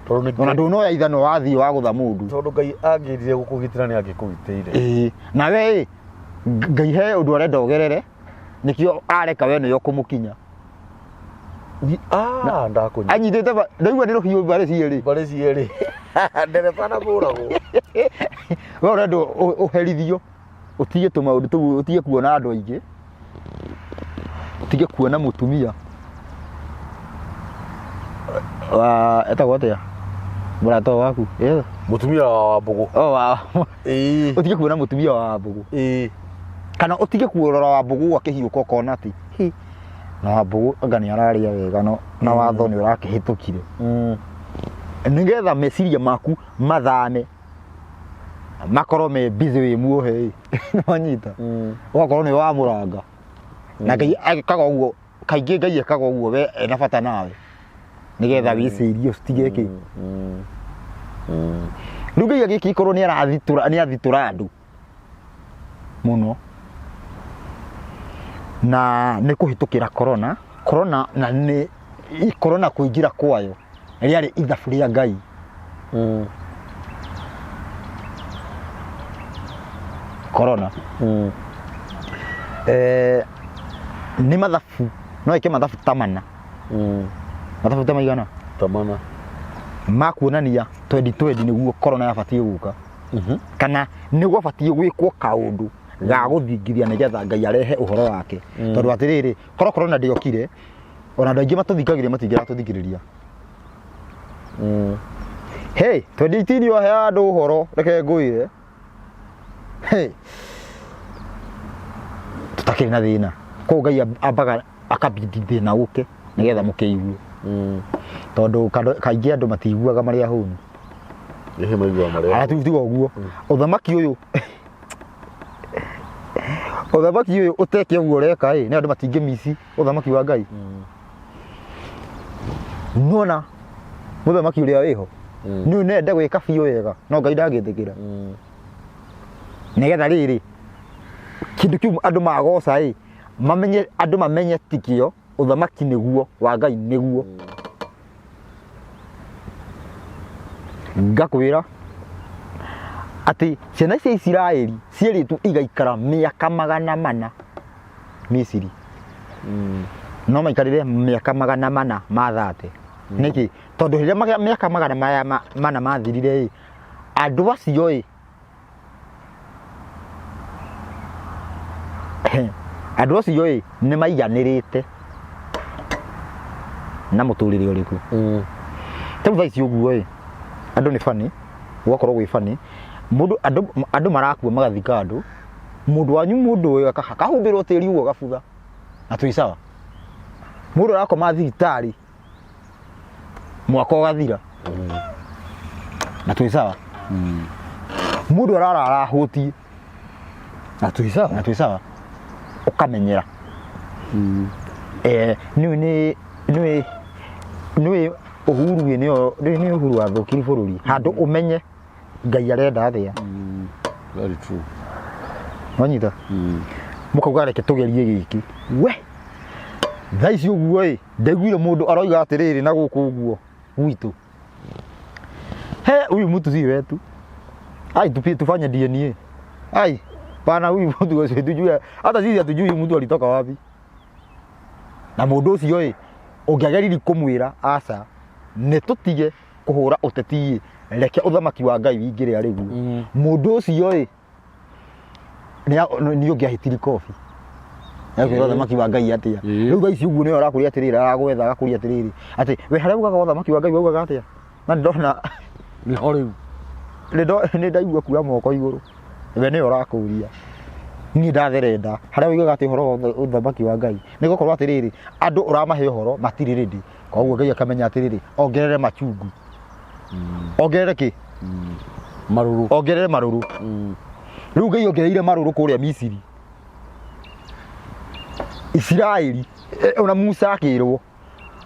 Tondũ nĩ Ona ndũnoya ithanwa wathiĩ wagũtha mũndũ. Tondũ Ngai angĩrire gũkũgitĩra nĩ angĩkũgitĩire. Ĩĩ, nawe ĩ, Ngai he ũndũ arenda ũgerere, nĩkĩo areka we nĩwe ũkũmũkinya. Ah, ndakũnyita. Anyitĩte ndaigua nĩ rũhiũ mbarĩ cierĩ. Mbarĩ cierĩ. Ndereba na mũragwo. We ũrenda ũherithio, ũtige tũmaũndũ tũu, ũtige kuona andũ aingĩ, ũtige kuona mũtumia wa etagwo atĩa mũrata waku? Ĩ? Mũtumia wa Wambũgũ. Oh, wa Ĩĩ. Ũtige kuona mũtumia wa Wambũgũ. Ĩĩ. Kana ũtige kuorora Wambũgũ akĩhiũka, ũkona atĩ hi, na Wambũgũ anga nĩ ararĩa wega, no na watho nĩ ũrakĩhĩtũkire, nĩgetha meciria maku mathame makorwo me busy wĩ muohe ĩ, nĩwanyita? Ũgakorwo nĩ wamũranga na Ngai ekaga ũguo kaingĩ. Ngai ekaga ũguo we ena bata nawe nĩgetha wĩcirie ũtige kĩ. Rĩu Ngai agĩkĩ korwo nĩ arathitũra, nĩ athitũra andũ mũno na nĩ kũhĩtũkĩra corona. Corona na nĩ corona kũingĩra kwayo rĩarĩ ithabu rĩa Ngai. Corona nĩ mathabu, no ĩke mathabu ta mana, mathabu ta maigana. Tamana. Ma kuonania 2020 nĩguo corona yabatiĩ gũka, kana nĩ gwabatiĩ gwĩkwo kaũndũ ga gũthingithia nĩgetha Ngai arehe ũhoro wake. Tondũ atĩrĩrĩ, korwo corona ndĩokire, ona andũ aingĩ matũthikagĩrĩria matingĩratũthikĩrĩria. Hey, 2018 wahe andũ ũhoro, reke ngwĩre, hey, tũtakĩrĩ na thĩna. Koguo Ngai ambaga akabindi thĩna ũke nĩgetha mũkĩigue, tondũ kaingĩ andũ matiiguaga marĩ ahũnu. Ĩhĩ, maiguaga marĩa. Aya, tiga ũguo, ũthamaki ũyũ, ũthamaki ũyũ ũteke ũguo ũreka ĩ, nĩ andũ matingĩmici ũthamaki wa Ngai. Nona mũthamaki ũrĩa wĩho nĩ nende gwĩka biũ wega no Ngai ndangĩtĩkĩra. Nĩgetha rĩrĩ kĩndũ kĩu andũ magoca ĩ mamenye, andũ mamenye tikĩo ũthamaki nĩguo wa Ngai nĩguo. Ngakwĩra atĩ ciana cia Isiraeli cierĩtwo igaikara mĩaka 400 Misiri, no maikarire mĩaka 430. Nĩkĩ? Tondũ rĩrĩa mĩaka magana maya mana mathirire ĩ, andũ acio ĩ, andũ acio ĩ nĩ maiganĩrĩte na mũtũrĩre ũrĩkũ. Rĩu thaa ici ũguo ĩ, andũ nĩ bani, gũgakorwo gwĩ bani, mũndũ andũ andũ marakua magathika andũ, mũndũ wanyu mũndũ ũyũ akahumbĩrwo tĩri ũguo gabutha na twĩ sawa. Mũndũ arakoma thibitarĩ mwaka ũgathira na twĩ sawa. Mũndũ ararara ahũtiĩ na twĩ sawa. Na twĩ sawa, ũkamenyera. Nĩũĩ nĩ nĩũĩ nĩũĩ Uhuru ĩ nĩyo nĩũĩ nĩ Uhuru wathũkirie bũrũri handũ ũmenye Ngai arenda atĩa. Very true. Wanyita mũkauga reke tũgerie gĩkĩ we thaa ici ũguo ĩ ndaiguire mũndũ aroiga atĩrĩrĩ na gũkũ ũguo gwitũ he huyu mtu si wetu, ai tupie tufanye DNA, ai bana huyu mtu tujue, hata sisi hatujui huyu mtu alitoka wapi. Na mũndũ ũcio ĩ ũngĩageririe kũmwĩra aca nĩ tũtige kũhũra ũteti ĩ, reke ũthamaki wa Ngai wingĩre arĩ guo. Mũndũ ũcio ĩ nĩ ũngĩahĩtiri kobi Ekwĩra ũthamaki wa Ngai atĩa? Rĩu thaa ici ũguo nĩwe arakũria atĩrĩrĩ, aragwetha agakũria atĩrĩrĩ atĩ we harĩa ugaga ũthamaki wa Ngai waugaga atĩa? Na ndona Nĩho rĩu. Nĩ ndaigua kuoya moko igũrũ, we nĩwe ũrakũria, niĩ ndatherenda harĩa ugaga atĩ ũhoro wa ũthamaki wa Ngai nĩ gũkorwo atĩrĩrĩ andũ ũramahe ũhoro matirĩ ready, koguo Ngai akamenya atĩrĩrĩ ongerere machungu, ongerere kĩ? Marũrũ. Ongerere marũrũ. Rĩu Ngai ongereire marũrũ kũrĩa Misiri, Isiraeli ona Musa akĩrwo,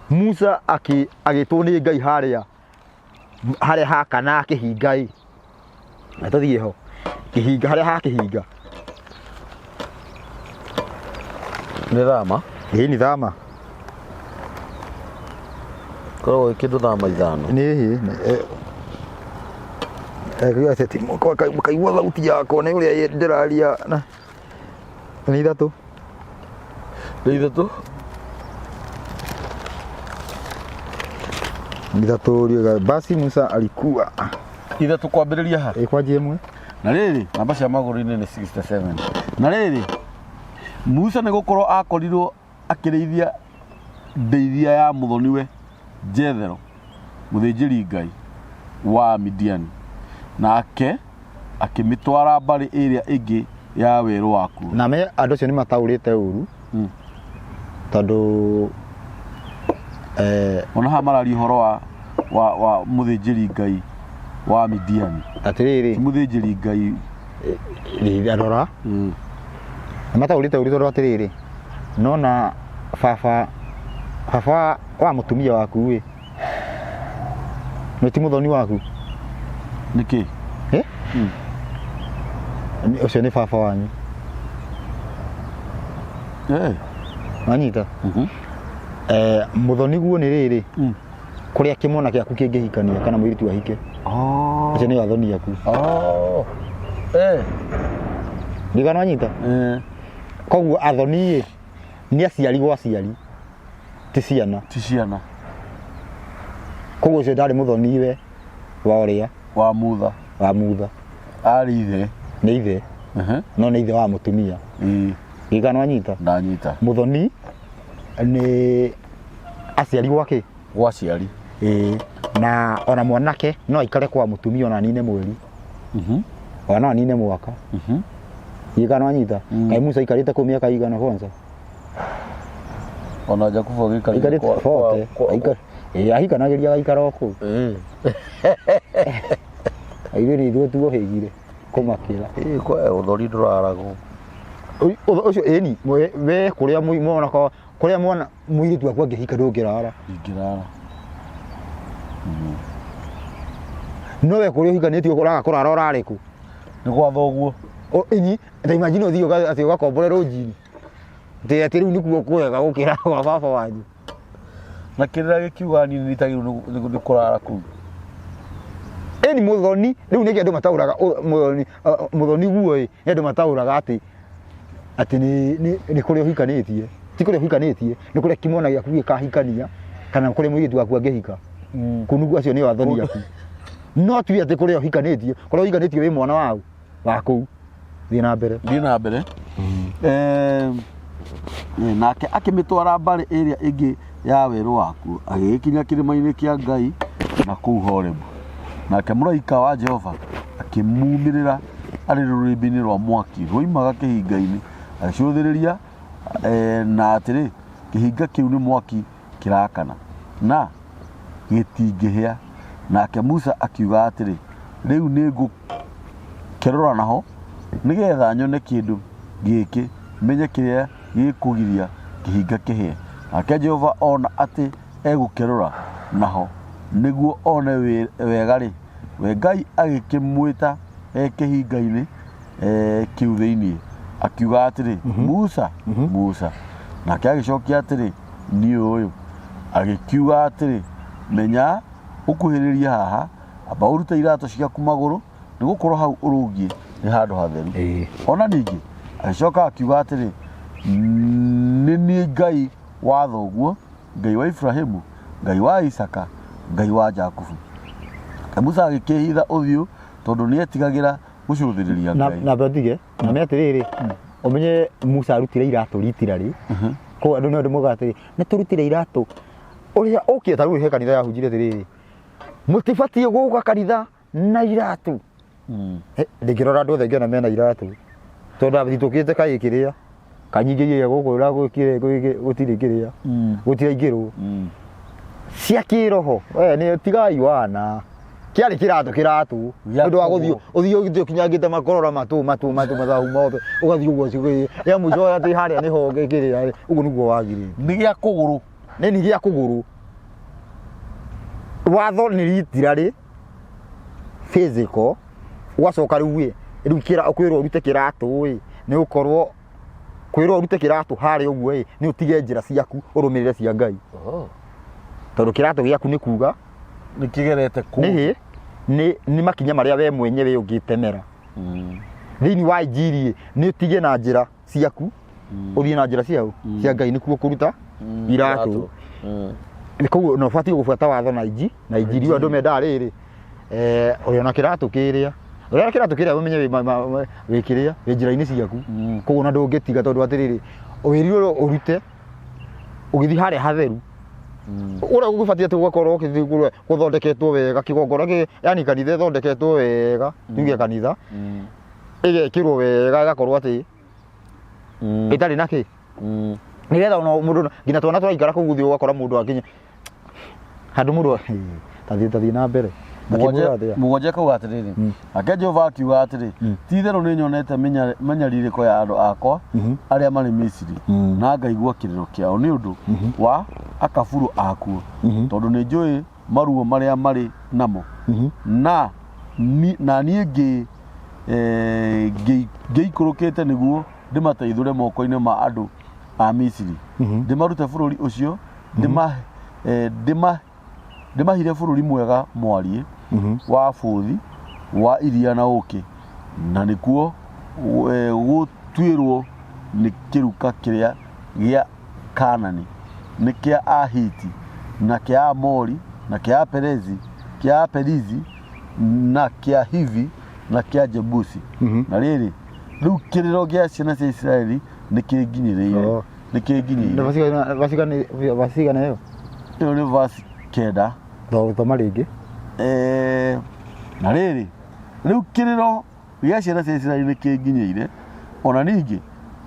Musa agĩtwo nĩ Ngai harĩa harĩa hakana kĩhinga ĩ, na tũthiĩ ho kĩhinga harĩa ha kĩhinga. Nĩ thama. Ĩ nĩ thama. Koragwo kĩndũ thama 5. Nĩ hĩ kaigua thauti yakwa nĩ ũrĩa ndĩraria na nĩ 3. Nĩ 3. 3 riuga basi Musa alikuwa 3 kwambĩrĩria ha? Ĩ kwanjia 1. Na rĩrĩ namba cia magũrũ-inĩ nĩ 67. Na rĩrĩ Musa nĩ gũkorwo akorirwo akĩrĩithia ndĩithia ya mũthoniwe Jethero mũthĩnjĩri Ngai wa Midiani, nake akĩmĩtwara mbarĩ ĩrĩa ĩngĩ ya werũ wakuo. Na me andũ acio nĩ mataũrĩte ũru tondũ ona haha mararia ũhoro wa mũthĩnjĩri Ngai wa Midiani. Atĩrĩrĩ. Ti mũthĩnjĩri Ngai. Rora. Nĩ mataũrĩte ũru tondũ atĩrĩrĩ, nona baba wa mũtumia waku ĩ, nĩ ti mũthoni waku? Nĩkĩ? Ũcio nĩ baba wanyu. Wanyita? Mũthoni guo nĩ rĩrĩ, kũrĩa kĩmwana gĩaku kĩngĩhikania kana mũirĩtu ahike. Acio nĩ athoni aku. Ndigana wanyita? Koguo athoni ĩ nĩ aciari gwa aciari, ti ciana. Ti ciana. Koguo ũcio ndarĩ mũthoni we wa ũrĩa? Wa Mutha. Wa Mutha. Arĩ ithe. Nĩ ithe. No nĩ ithe wa mũtumia. Ndigana wanyita? Ndanyita. Mũthoni nĩ aciari gwake? Gwa aciari. Na ona mwanake no aikare kwa mũtumia ona anine mweri. Ona no anine mwaka. Ndigana wanyita? Kaĩ Musa aikarĩte kũu mĩaka igana kwanza? Ona Jakubu agĩikarire Aikarĩte bote. Ahikanagĩria agaikara o kũu. Ithuĩ nĩ ithuĩ tuohĩgire kũmakĩra. Kwa ũthori ndũraragwo. Ũcio ĩni, we kũrĩa mwana kwa, kũrĩa mwana mũirĩtu waku angĩhika ndũngĩrara. Ndingĩrara. No we kũrĩa ũhikanĩtie ũraga kũrara ũrarĩ kũ? Nĩ gwa thoguo. Inyi ta imagine ũthiĩ atĩ ũgakombore rũnjini atĩ atĩ rĩu nĩkuo kwega gũkĩra gwa baba wanyu. Na kĩrĩra gĩkiuga niĩ nĩ nĩ kũrara kũu. Ĩni mũthoni rĩu nĩkĩ andũ mataũraga mũthoni mũthoni guo ĩ nĩ andũ mataũraga atĩ atĩ nĩ kũrĩa ũhikanĩtie, ti kũrĩa ũhikanĩtie, nĩ kũrĩa kĩmwana gĩaku gĩkahikania kana kũrĩa mũirĩtu waku angĩhika. Kũu nĩguo acio nĩo athoni aku. No ti atĩ kũrĩa ũhikanĩtie, kũrĩa ũhikanĩtie wĩ mwana wau wa kũu. Thiĩ na mbere. Thiĩ na mbere. Nake akĩmĩtwara mbarĩ ĩrĩa ĩngĩ ya werũ wakuo, agĩgĩkinya kĩrĩma-inĩ kĩa Ngai na kũu Horebu. Nake mũraika wa Jehova akĩmuumĩrĩra arĩ rũrĩrĩmbĩ-inĩ rwa mwaki rwoimaga kĩhinga-inĩ, agĩcũthĩrĩria, na atĩrĩ, kĩhinga kĩu nĩ mwaki kĩrakana, na gĩtingĩhĩa. Nake Musa akiuga atĩrĩ, Rĩu nĩngũkerũra naho, nĩgetha nyone kĩndũ gĩkĩ, menye kĩrĩa gĩkũgiria kĩhinga kĩhĩe. Nake Jehova ona atĩ egũkerũra naho nĩguo one wega-rĩ, we Ngai agĩkĩmwĩta e kĩhinga-inĩ kĩu thĩinĩ, akiuga atĩrĩ, Musa, Musa. Nake agĩcokia atĩrĩ, Niĩ ũyũ. Agĩkiuga atĩrĩ, Menya ũkuhĩrĩrie haha, amba ũrute iratũ ciaku magũrũ, nĩ gũkorwo hau ũrũngiĩ nĩ handũ hatheru. Ona ningĩ agĩcoka akiuga atĩrĩ, Nĩ niĩ Ngai wa thoguo, Ngai wa Iburahĩmu, Ngai wa Isaaka, Ngai wa Jakubu. Nake Musa agĩkĩĩhitha ũthiũ tondũ nĩetigagĩra gũcũthĩrĩria Na Ngai. na ndige na me atĩrĩrĩ, ũmenye Musa arutire iratũ ritirarĩ koguo andũ nĩ andũ moigaga atĩrĩ, nĩ tũrutire iratũ ũrĩa ũkire. Ta rĩu he kanitha yahunjire atĩrĩrĩ, mũtibatiĩ gũka kanitha na iratũ. Ndingĩrora andũ othe ngĩona mena iratũ, tondũ ndathitũkĩte kaĩ kĩrĩa kanyingĩrie gũkũ na gũtirĩ kĩrĩa gũtiraingĩrwo cia kĩroho. We nĩ tigai wana kĩarĩ kĩratũ kĩratũ Gĩa nĩ ũndũ wa gũthiĩ kũgũrũ. Ũthiĩ ũthiĩ ũkinyangĩte makorora matũ matũ matũ mathahu mothe, ũgathiĩ ũguo rĩa mũico atĩ harĩa nĩho kĩrĩa ũguo nĩguo wagĩrĩire. Nĩ gĩa kũgũrũ. Nĩ ni gĩa kũgũrũ. Watho nĩ ritirarĩ physical, ũgacoka rĩu ĩ rĩu kĩra kwĩrwo ũrute kĩratũ ĩ nĩ ũkorwo kwĩrwo ũrute kĩratũ harĩa ũguo ĩ nĩ ũtige njĩra ciaku ũrũmĩrĩre cia Ngai, tondũ kĩratũ gĩaku nĩ kuga Nĩ kĩgerete kũ nĩ hĩ nĩ makinya marĩa we mwenyewe ũngĩtemera thĩinĩ wa injiri ĩ nĩ ũtige na njĩra ciaku ũthiĩ na njĩra ciao cia Ngai, nĩkuo kũruta iratũ. Koguo no ũbatiĩ gũbuata watho na inji na injiri. Rĩu andũ mendaga rĩrĩ, ũrĩ ona kĩratũ kĩrĩa, ũrĩa na kĩratũ kĩrĩa ũmenye wĩ kĩrĩa wĩ njĩra-inĩ ciaku. Koguo ona ndũngĩtiga, tondũ atĩrĩrĩ, wĩrirwo ũrute ũgĩthiĩ harĩa hatheru ũrĩa gũbatiĩ atĩ gũgakorwo ũgĩthiĩ kũrĩa gũthondeketwo wega, kĩgongona yani kanitha ĩthondeketwo wega, tuge kanitha ĩgekĩrwo wega, ĩgakorwo atĩ ĩtarĩ na kĩ nĩgetha ona mũndũ nginya twana twaikara kũu gũthiĩ ũgakora mũndũ akinya handũ mũndũ tathiĩ na mbere. Makĩmwĩra atĩa? Mũgwanja kauga atĩrĩrĩ, nake Jehova akiuga atĩrĩ, ti-itherũ nĩnyonete mĩnyarirĩko ya andũ akwa arĩa marĩ Misiri, na ngaigua kĩrĩro kĩao nĩ ũndũ wa akaburũ akuo, tondũ nĩ njũĩ maruo marĩa marĩ namo, na niĩ ngĩikũrũkĩte nĩguo ndĩmateithũre moko-inĩ ma andũ a Misiri, ndĩmarute bũrũri ũcio, ndĩmahire bũrũri mwega mwariĩ wa bũthi wa iria na ũũkĩ, na nĩkuo gũtuĩrwo nĩ kĩruka kĩrĩa gĩa Kanani, nĩ kĩa Ahiti, na kĩa Amori, na kĩa Aperezi, kĩa Aperizi, na kĩa Hivi, na kĩa Jebusi. Na rĩrĩ, rĩu kĩrĩro gĩa ciana cia Isiraeli nĩ kĩnginyĩrĩire. Nĩ kĩnginyĩire. Vacigana ĩyo? Ĩyo nĩ verse 9. Thoma rĩngĩ. Na rĩrĩ, rĩu kĩrĩro gĩa ciana cia Isiraeli nĩ kĩnginyĩire, ona ningĩ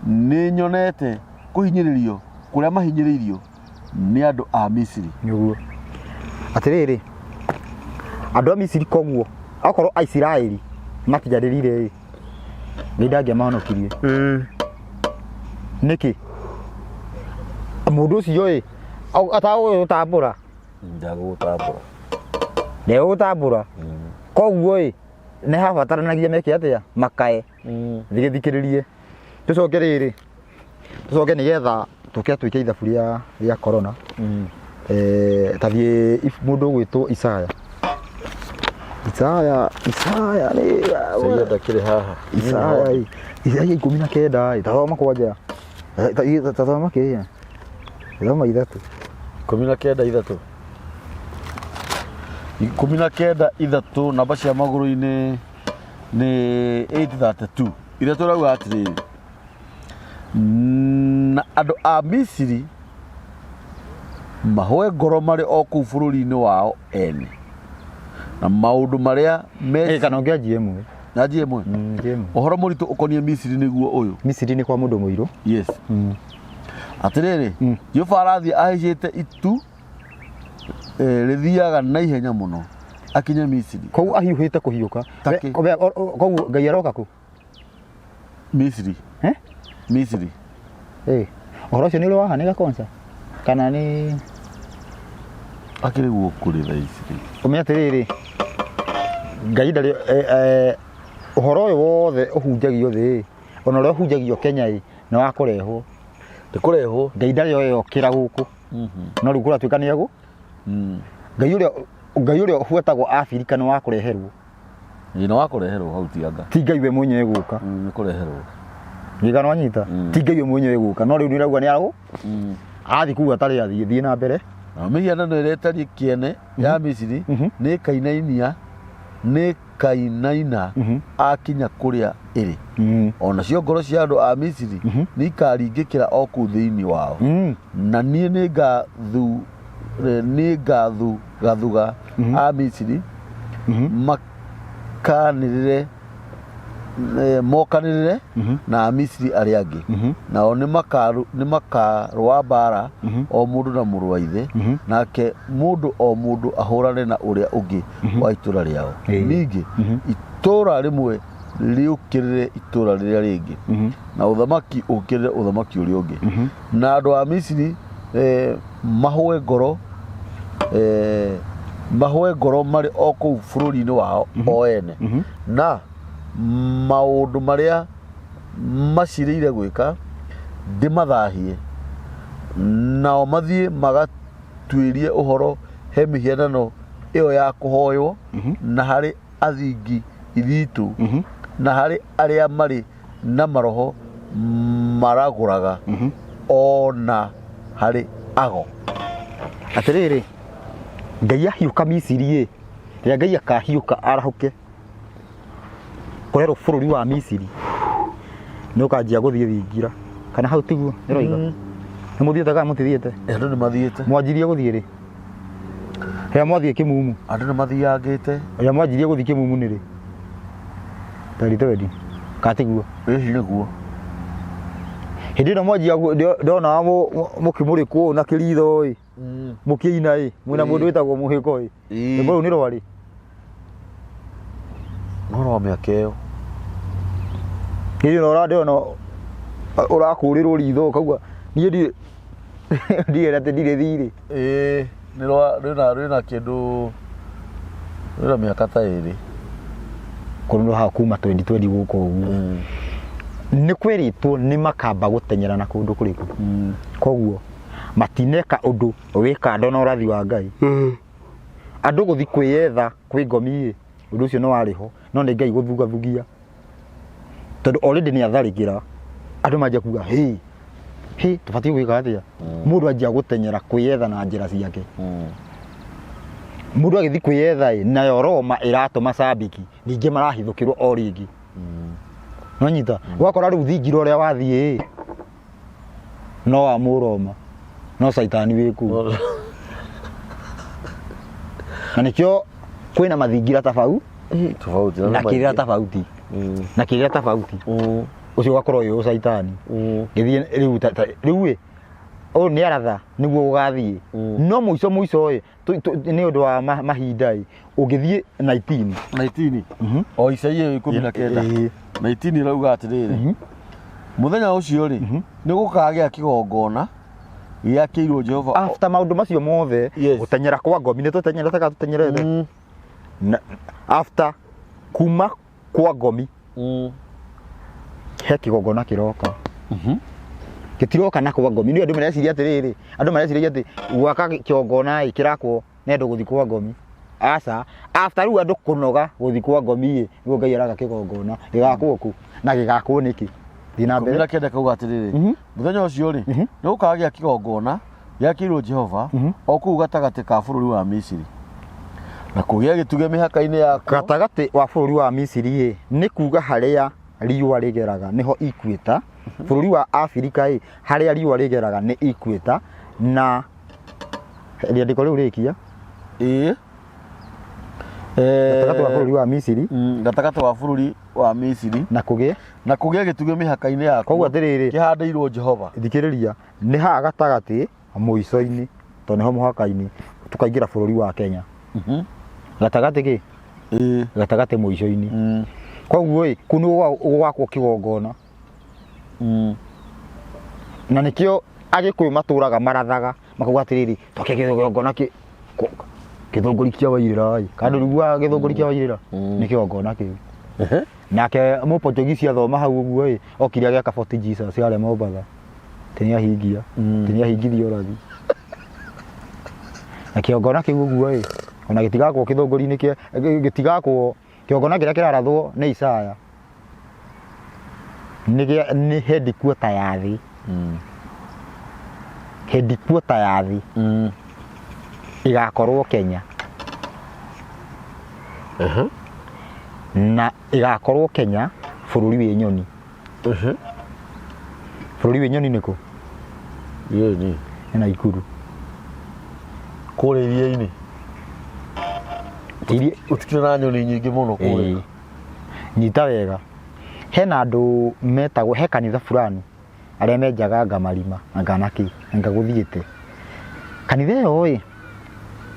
nĩ nyonete kũhinyĩrĩrio kũrĩa mahinyĩrĩirio nĩ andũ a Misiri. Nĩguo atĩrĩrĩ, andũ a Misiri, koguo okorwo Aisiraeli matiarĩrire ĩ nĩ ndangĩamahonokirie. Nĩkĩ mũndũ ũcio ĩ atagũgũtambũra? Ndagũgũtambũra. Ndegũgũtambũra. Koguo ĩ, nĩ habataranagia meke atĩa? Makae. Thigĩthikĩrĩrie. Tũcoke rĩrĩ, tũcoke nĩgetha tũke twĩke ithabu rĩa corona. Ta thiĩ mũndũ ũgwĩtwo Isaya. Isaya, Isaya nĩ Isaia ndakĩrĩ haha. Isaya ĩ, Isaia 19 ĩ, ta thoma kwanja. Ta thoma kĩrĩa. Thoma 3. 19 3. 19 3, namba cia magũrũ-inĩ nĩ 832. Iria tũrauga atĩrĩrĩ, na andũ a Misiri mahũe ngoro marĩ o kũu bũrũri-inĩ wao ene, na maũndũ marĩa me Kana ũngĩanjia 1. Nanjie 1. Njie 1. Ũhoro mũritũ ũkoniĩ Misiri nĩguo ũyũ. Misiri nĩ kwa mũndũ mũirũ. Yes. Atĩrĩrĩ, Jehova arathiĩ ahaicĩte itu rĩthiaga na ihenya mũno akinye Misiri. Koguo ahiũhĩte kũhiũka. Takĩ. Koguo Ngai aroka kũ? Misiri. Eh? Misiri. Ũhoro ũcio nĩ ũrĩ wahanĩka kwanza? Kana nĩ Akĩrĩ guo kũrĩ thaa ici rĩ. Ũmenye atĩrĩrĩ, Ngai ndarĩ ũhoro ũyũ wothe ũhunjagio thĩ ĩ, ona ũrĩa ũhunjagio Kenya ĩ, nĩ wa kũrehwo. Nĩ kũrehwo. Ngai ndarĩ oyokĩra gũkũ. No rĩu kũratuĩka nĩ egũ. Ngai ũrĩa ũbuatagwo Abirika nĩ wa kũreherwo. Ĩ, nĩ wa kũreherwo hau ti anga. Ti Ngai we mwenyewe gũka. Nĩ kũreherwo. Ngiga nwanyita. Ti Ngai we mwenyewe gũka. No rĩu nĩ ũrauga nĩ agũ. Athiĩ kũu atarĩ athiĩ, thiĩ na mbere. Na mĩhianano ĩrĩa ĩtarĩ kĩene ya Misiri nĩ ĩkainainia, nĩ ĩkainaina akinya kũrĩa ĩrĩ. Onacio ngoro cia andũ a Misiri nĩ ikaringĩkĩra o kũu thĩinĩ wao. Na niĩ nĩ ngathugathuga a Misiri makanĩrĩre, mokanĩrĩre na Amisiri arĩa angĩ, nao nĩ makarũa mbara o mũndũ na mũrũ wa ithe, nake mũndũ o mũndũ ahũrane na ũrĩa ũngĩ wa itũra rĩao. Ningĩ itũra rĩmwe rĩũkĩrĩre itũra rĩrĩa rĩngĩ, na ũthamaki ũkĩrĩre ũthamaki ũrĩa ũngĩ, na andũ a Misiri mahũe ngoro marĩ o kũu bũrũri-inĩ wao o ene, na maũndũ marĩa macirĩire gwĩka ndĩmathahie, nao mathiĩ magatuĩrie ũhoro he mĩhianano ĩyo ya kũhoywo, na harĩ athingi ithitũ, na harĩ arĩa marĩ na maroho maragũraga, o na harĩ ago. Atĩrĩrĩ, Ngai ahiũka Misiri ĩ, rĩrĩa Ngai akahiũka arahũke kũrerwo bũrũri wa Misiri nĩ ũkanjia gũthiĩ thingira, kana hau tiguo ĩroiga? Nĩ mũthiĩte kana mũtithiĩte? Andũ nĩ mathiĩte. Mwanjirie gũthiĩ rĩ? Rĩrĩa mwathiĩ kĩmumu? Andũ nĩ mathiangĩte. Rĩrĩa mwanjirie gũthiĩ kĩmumu nĩ rĩ? Taritewendi kana tiguo? Ĩci nĩguo. Hĩndĩ ĩno mwanjia ndona mũkĩmũrĩkwo na kĩritho ĩ, mũkĩina ĩ, mwĩna mũndũ wĩtagwo mũhĩko ĩ, rwĩmbo rũu nĩ rwarĩ? No rwa mĩaka ĩyo. Hĩndĩ ĩno ũrandĩona ũrakũrĩrwo ritho ũkauga niĩ ndirĩ ndirĩ atĩ ndirĩ thirĩ. Ĩĩ, nĩ rwa rwĩna kĩndũ, rwĩna mĩaka ta 2. Kũrĩ haha kuma 2020 gũka ũguo nĩ kwĩrĩtwo nĩ makamba gũtenyera na kũndũ kũrĩkũ, koguo matineka ũndũ wĩ kando na ũrathi wa Ngai. Andũ gũthi kwĩyetha kwĩ ngomi ĩ, ũndũ ũcio nĩ warĩ ho, no nĩ Ngai gũthugathugia, tondũ already nĩ atharĩkĩra andũ manjia kuga hĩ hĩ, tũbatiĩ gwĩka atĩa? Mũndũ anjia gũtenyera kwĩyetha na njĩra ciake. Mũndũ agĩthiĩ kwĩyetha ĩ, nayo Roma ĩratũma cambiki, ningĩ marahithũkĩrwo o rĩngĩ. Nonyita ũgakora rĩu thingira ũrĩa wathiĩ ĩ, no wa mũroma, no caitani wĩ kũu, na nĩkĩo kwĩna mathingira tabau Tofauti na kĩrĩra tabauti na kĩrĩra tabauti, ũcio ũgakorwo wĩ ũcaitani. Gĩthiĩ rĩu rĩu ĩ, ũyũ nĩ aratha nĩguo gũgathiĩ, no mũico mũico ĩ, nĩ ũndũ wa mahinda ĩ, ũngĩthiĩ 19. 19 o Isaia 19. 19 ĩrauga atĩrĩrĩ, mũthenya ũcio rĩ, nĩ gũkagĩa kĩgongona gĩakĩirwo Jehova. After maũndũ macio mothe, gũtenyera kwa ngomi, nĩ tũtenyerete kana tũtenyerete? After kuma kwa ngomi he kĩgongona kĩroka. Gĩtiroka na kwa ngomi. Nĩ andũ mareciria atĩrĩrĩ, andũ mareciria atĩ gwaka kĩgongona ĩ kĩrakwo nĩ andũ gũthiĩ kwa ngomi. Aca, after rĩu andũ kũnoga gũthiĩ kwa ngomi ĩ, nĩguo Ngai araka kĩgongona gĩgakwo kũ na gĩgakwo nĩkĩ? Thiĩ na mbere. 19 kauga atĩrĩrĩ, mũthenya ũcio rĩ, nĩ gũkagĩa kĩgongona gĩakĩirwo Jehova o kũu gatagatĩ ka bũrũri wa Misiri, na kũgĩa gĩtugĩ mĩhaka-inĩ yakuo. Gatagatĩ wa bũrũri wa Misiri ĩ, nĩ kuga harĩa riũa rĩgeraga nĩho equator. Bũrũri wa Afrika ĩ, harĩa riũa rĩgeraga nĩ equator. Na rĩandĩko rĩu rĩkia Ĩĩ. Gatagatĩ wa bũrũri wa Misiri Gatagatĩ wa bũrũri wa Misiri na kũgĩe na kũgĩe gĩtugĩ mĩhaka-inĩ yakuo. Koguo atĩrĩrĩ, kĩhandĩirwo Jehova. Thikĩrĩria, nĩ haha gatagatĩ mũico-inĩ, tondũ nĩho mũhaka-inĩ tũkaingĩra bũrũri wa Kenya. Gatagatĩ kĩ? Ĩĩ. Gatagatĩ mũico-inĩ. Koguo ĩ, kũu nĩguo gwakwo kĩgongona. Na nĩkĩo Agĩkũyũ matũraga marathaga makauga atĩrĩrĩ, twake kĩgongona kĩthũngũri kĩa Wairĩra ĩ, kana ndũiguaga gĩthũngũri kĩa Wairĩra? Nĩ kĩgongona kĩu. Nake mũportugisi athoma hau ũguo ĩ, okire agĩaka Fort Jesus harĩa Mombatha. Ti nĩ ahingia, ti nĩ ahingithia ũrathi. Na kĩgongona kĩu ũguo ĩ, ona gĩtigakwo kĩthũngũri-inĩ kĩa, gĩtigakwo, kĩgongona kĩrĩa kĩrarathwo nĩ Isaya nĩ gĩa, nĩ headquarter ya thĩ. Headquarter ya thĩ ĩgakorwo Kenya. Na ĩgakorwo Kenya bũrũri wĩ nyoni. Bũrũri wĩ nyoni nĩkũ? Iria-inĩ. Nĩ Naikuru. Kũrĩa iria-inĩ. Gũtikĩrĩ na nyoni nyingĩ mũno kũrĩa. Ĩĩ. Nyita wega. Hena andũ metagwo, he kanitha fulani arĩa menjaga anga marima, anga nakĩ, anga gũthiĩte. Kanitha ĩyo ĩ,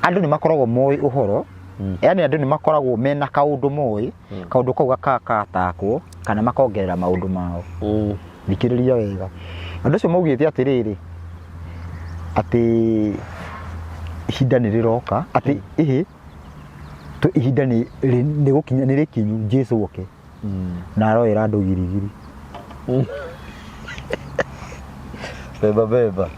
andũ nĩ makoragwo moĩ ũhoro, yaani andũ nĩ makoragwo mena kaũndũ moĩ, kaũndũ kau gakakatakwo kana makongerera maũndũ mao. Thikĩrĩria wega. Andũ acio maugĩte atĩrĩrĩ, atĩ ihinda nĩ rĩroka, atĩ ĩhĩ, ihinda nĩ nĩ gũkinya, nĩ rĩkinyu Jesu oke. Na aroera andũ girigiri. Beba beba.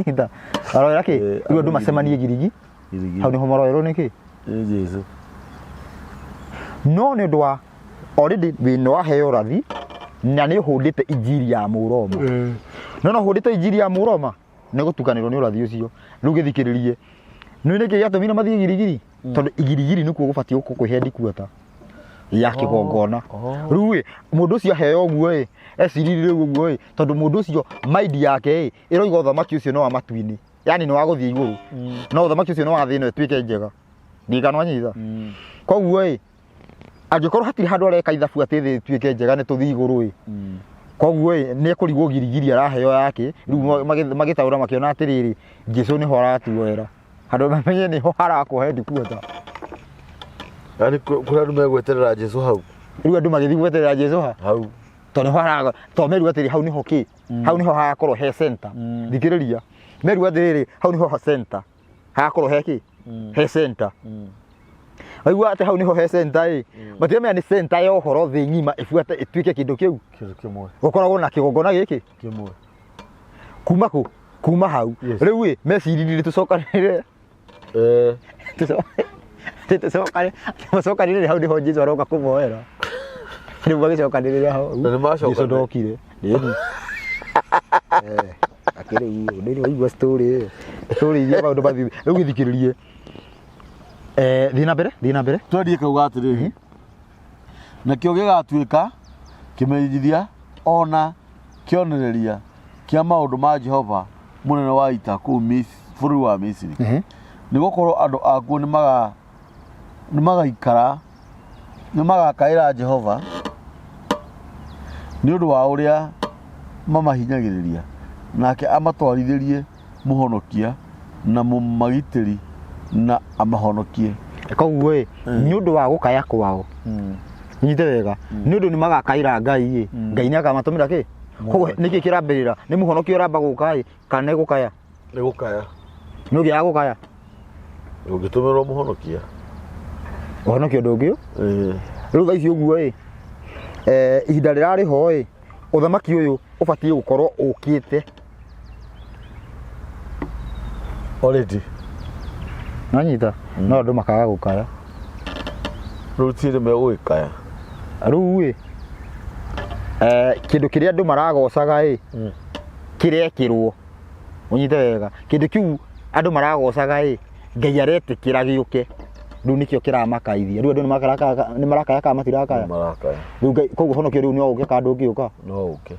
Nyita. Aroera kĩ? Rĩu andũ macemanie girigi. Girigiri. Hau nĩho maroerwo nĩkĩ? Nĩ Jesu. No nĩ ũndũ wa already wĩna waheo ũrathi na nĩ ũhũndĩte injiri ya Mũroma. No no ũhũndĩte injiri ya Mũroma nĩ gũtukanĩrwo nĩ ũrathi ũcio. Rĩu gĩthikĩrĩrie. Nĩ nĩkĩ gĩatũmire mathiĩ girigiri? Tondũ igirigiri nĩkuo gũbatiĩ gũkorwo kwĩ headquarter ya kĩgongona. Rĩu ĩ, mũndũ ũcio aheo ũguo ĩ, eciririe rĩu ũguo ĩ, tondũ mũndũ ũcio mind yake ĩ, ĩroiga ũthamaki ũcio nĩ wa matu-inĩ, yaani nĩ wa gũthiĩ igũrũ. No ũthamaki ũcio nĩ wa thĩ ĩno ĩtuĩke njega. Ndirikana wanyita? Koguo ĩ, angĩkorwo hatirĩ handũ areka ithabu atĩ thĩ ĩtuĩke njega nĩ tũthiĩ igũrũ ĩ, koguo ĩ, nĩ ekũrigwo girigiri araheo yake. Rĩu magĩtaũra makĩona atĩrĩrĩ, Jesu nĩho aratuoera. Handũ mamenye nĩho harakwo headquarter. Yaani kũrĩa andũ megweterera Jesu hau. Rĩu andũ magĩthiĩ gweterera Jesu ha? Hau. Tondũ nĩho hara, tondũ merirwo atĩrĩ hau nĩho kĩ? Hau nĩho hagakorwo he center. Thikĩrĩria. Merirwo atĩrĩrĩ hau nĩho center. Hagakorwo he kĩ? He center. Waigua atĩ hau nĩho he center ĩ. Matiramenya nĩ center ya ũhoro thĩ ng'ima ĩbuate ĩtuĩke kĩndũ kĩu. Kĩndũ kĩmwe. Gũkoragwo na kĩgongona gĩkĩ. Kĩmwe. Kuma kũ? Kuma hau. Yes. Rĩu ĩ, meciririe tũcokanĩrĩre. Tũcokanĩrĩre hau nĩho Jesu aroka kũmoera. Rĩu magĩcokanĩrĩra hau. Na nĩmacokanĩrĩire. Jesu ndokire. Ĩni. Akĩrĩ ũguo, nĩ waigua story ĩyo. Story iria maũndũ mathiĩ. Rĩu gĩthikĩrĩrie. Thiĩ na mbere, thiĩ na mbere. Twendie kauga atĩrĩrĩ, nakĩo gĩgatuĩka kĩmenyithia ona kĩonereria kĩa maũndũ ma Jehova mũnene wa ita kũu bũrũri wa Misiri. Nĩ gũkorwo andũ akuo nĩ nĩmagakaĩra Jehova nĩ ũndũ wa ũrĩa mamahinyagĩrĩria, nake amatwarithĩrie mũhonokia na mũmagitĩri na amahonokie. Koguo ĩ, nĩ ũndũ wa gũkaya kwao, nyite wega, nĩ ũndũ nĩ magakaĩra Ngai ĩ, Ngai nĩ akamatũmĩra kĩ? Koguo nĩkĩ kĩrambĩrĩra? Nĩ mũhonokia ũramba gũka ĩ, kana nĩ gũkaya? Nĩ gũkaya. Nĩ ũgĩaga gũkaya? Ũngĩtũmĩrwo mũhonokia. Ũhonokio ndũngĩ. Ĩĩ. Rĩu thaa ici ũguo ĩ, ihinda rĩrarĩ ho ĩ, ũthamaki ũyũ ũbatiĩ gũkorwo ũkĩte Already. Nanyita no andũ makaga gũkaya. Rĩu ti rĩ megũgĩkaya. Rĩu ĩ, kĩndũ kĩrĩa andũ maragocaga ĩ, kĩrekĩrwo, ũnyite wega, kĩndũ kĩu andũ maragocaga ĩ, Ngai aretĩkĩra gĩũke. Rĩu nĩkĩo kĩramakaithia. Rĩu andũ nĩ marakaya kana matirakaya? Marakaya. Rĩu Ngai, koguo ũhonokio rĩu no ũke kana ndũngĩũka? No ũke.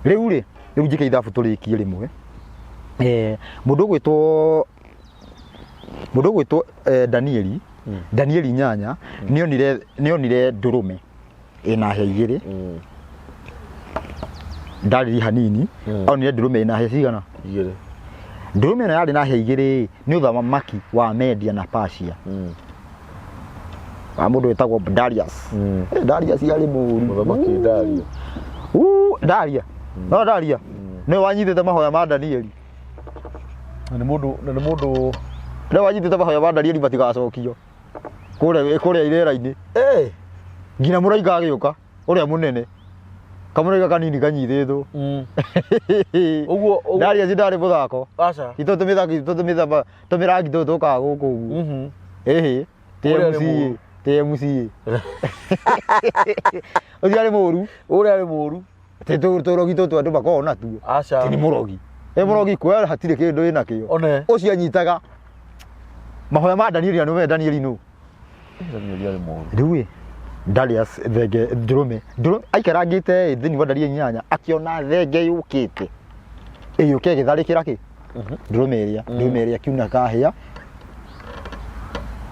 Rĩu rĩ, rĩu njĩke ithabu tũrĩkie rĩmwe. Mũndũ ũgwĩtwo, mũndũ ũgwĩtwo Danieli, Danieli 8, nĩonire ndũrũme ĩna hĩa igĩrĩ. Ndarĩria hanini, onire ndũrũme ĩna hĩa cigana? Igĩrĩ. Ndũrũme ĩno yarĩ na hĩa igĩrĩ nĩ ũthamaki wa Media na Persia. Wa mũndũ wĩtagwo Darius. Darius yarĩ mũru. Mũthamaki Dario. Daria. No Daria. Nĩwe wanyitĩte mahoya ma Danieli. Na nĩ mũndũ, na nĩ mũndũ. Nĩwe wanyitĩte mahoya ma Danieli matigacokio. Kũrĩa, kũrĩa irera-inĩ. Nginya mũraika agĩũka, ũrĩa mũnene. Kamũraika kanini kanyitĩtwo. Ũguo, ũguo. Darius ndarĩ mũthako. Aca. Itũ tũmĩthaki, itũ tũmĩthamba, tũmĩrangi tũtũ tũkaga gũkũ ũguo. Ĩhĩ. Ti Ũrĩa arĩ MCA, mũru. ti MCA. Ũcio arĩ mũru. Ũrĩa arĩ mũru. Ti tũrogi tũtũ andũ makoragwo natuo. Aca. Ti nĩ mũrogi. Ĩ mũrogi kuoya hatirĩ kĩndũ ĩnakĩo. One. Ũcio anyitaga mahoya ma Danieli, na nĩwe Danieli nũ? Danieli arĩ mũru. Rĩu ĩ, Darius thenge ndũrũme, ndũrũme aikarangĩte ĩ thĩinĩ wa Danieli 8 akĩona thenge yũkĩte. Ĩgĩũka ĩgĩtharĩkĩra kĩ? Ndũrũme ĩrĩa, ndũrũme ĩrĩa kiuna kahĩa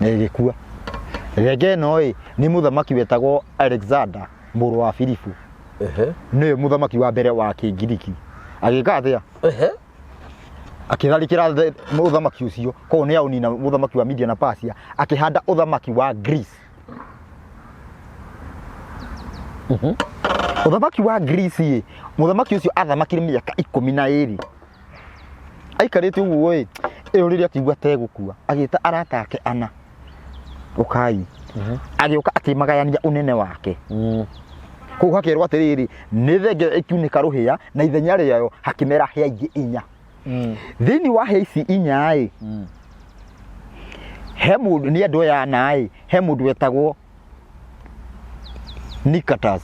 na ĩgĩkua. Thenge ĩno ĩ, nĩ mũthamaki wetagwo Alexander mũrũ wa Filipu. Nĩwe mũthamaki wa mbere wa Kĩngiriki. Agĩka atĩa? Akĩtharĩkĩra mũthamaki ũcio, koguo nĩ aũnina mũthamaki wa Media na Persia, akĩhanda ũthamaki wa Greece. Ũthamaki wa Greece ĩ, mũthamaki ũcio athamakire mĩaka 12. Aikarĩte ũguo ĩ, ĩyo rĩrĩa akĩigua tegũkua, agĩta arata ake ana. Ũkai. Agĩũka akĩmagayania ũnene wake. Kũu hakerwo atĩrĩrĩ, nĩ thenge ĩkiunĩka rũhĩa na ithenya rĩayo hakĩmera hĩa ingĩ 4. Thĩinĩ wa hĩa ici 4 ĩ, he mũndũ, nĩ andũ aya ana ĩ, he mũndũ wetagwo Nikatas.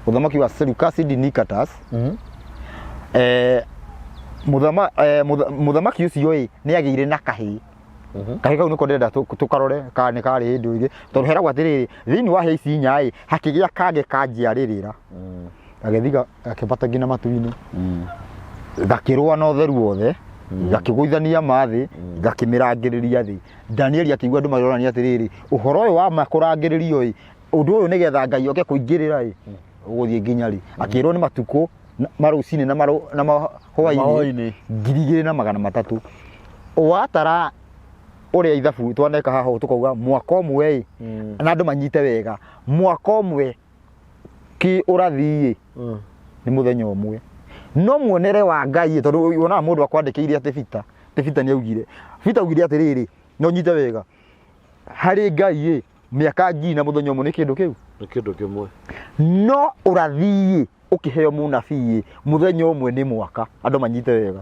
Mũthamaki wa Seleucid Nikatas. Mũthamaki ũcio ĩ, nĩ agĩire na kahĩĩ. Kahĩĩ kau nĩko ndĩrenda tũkarore kana nĩ karĩ hĩndĩ ĩngĩ, tondũ heragwo atĩrĩrĩ, thĩinĩ wa hĩa ici 4 ĩ, hakĩgĩa kangĩ kanjiarĩrĩra. Gagĩthiĩ gakĩambata nginya matu-inĩ. Gakĩrũa na ũtheru wothe, gakĩgũithania ma thĩ, gakĩmĩrangĩrĩria thĩ. Danieli akĩigua andũ marorania atĩrĩrĩ, ũhoro ũyũ wa ma kũrangĩrĩrio ĩ, ũndũ ũyũ nĩgetha Ngai oke kũingĩrĩra ĩ, ũgũthiĩ nginya rĩ? Akĩrwo nĩ matukũ marũcinĩ na mahwainĩ Mahwainĩ. 2300. Watara ũrĩa ithabu twaneka haha ũũ tũkauga mwaka ũmwe ĩ, na andũ manyite wega, mwaka ũmwe kĩ ũrathi ĩ, nĩ mũthenya ũmwe. No muonere wa Ngai ĩ, tondũ wonaga mũndũ akwandĩkĩire atĩ Bita, atĩ Bita nĩ augire. Bita augire atĩrĩrĩ, no nyite wega, harĩ Ngai ĩ, mĩaka ngiri na mũthenya ũmwe nĩ kĩndũ kĩu? Nĩ kĩndũ kĩmwe. No ũrathi ĩ, ũkĩheo mũnabii ĩ, mũthenya ũmwe nĩ mwaka, andũ manyite wega.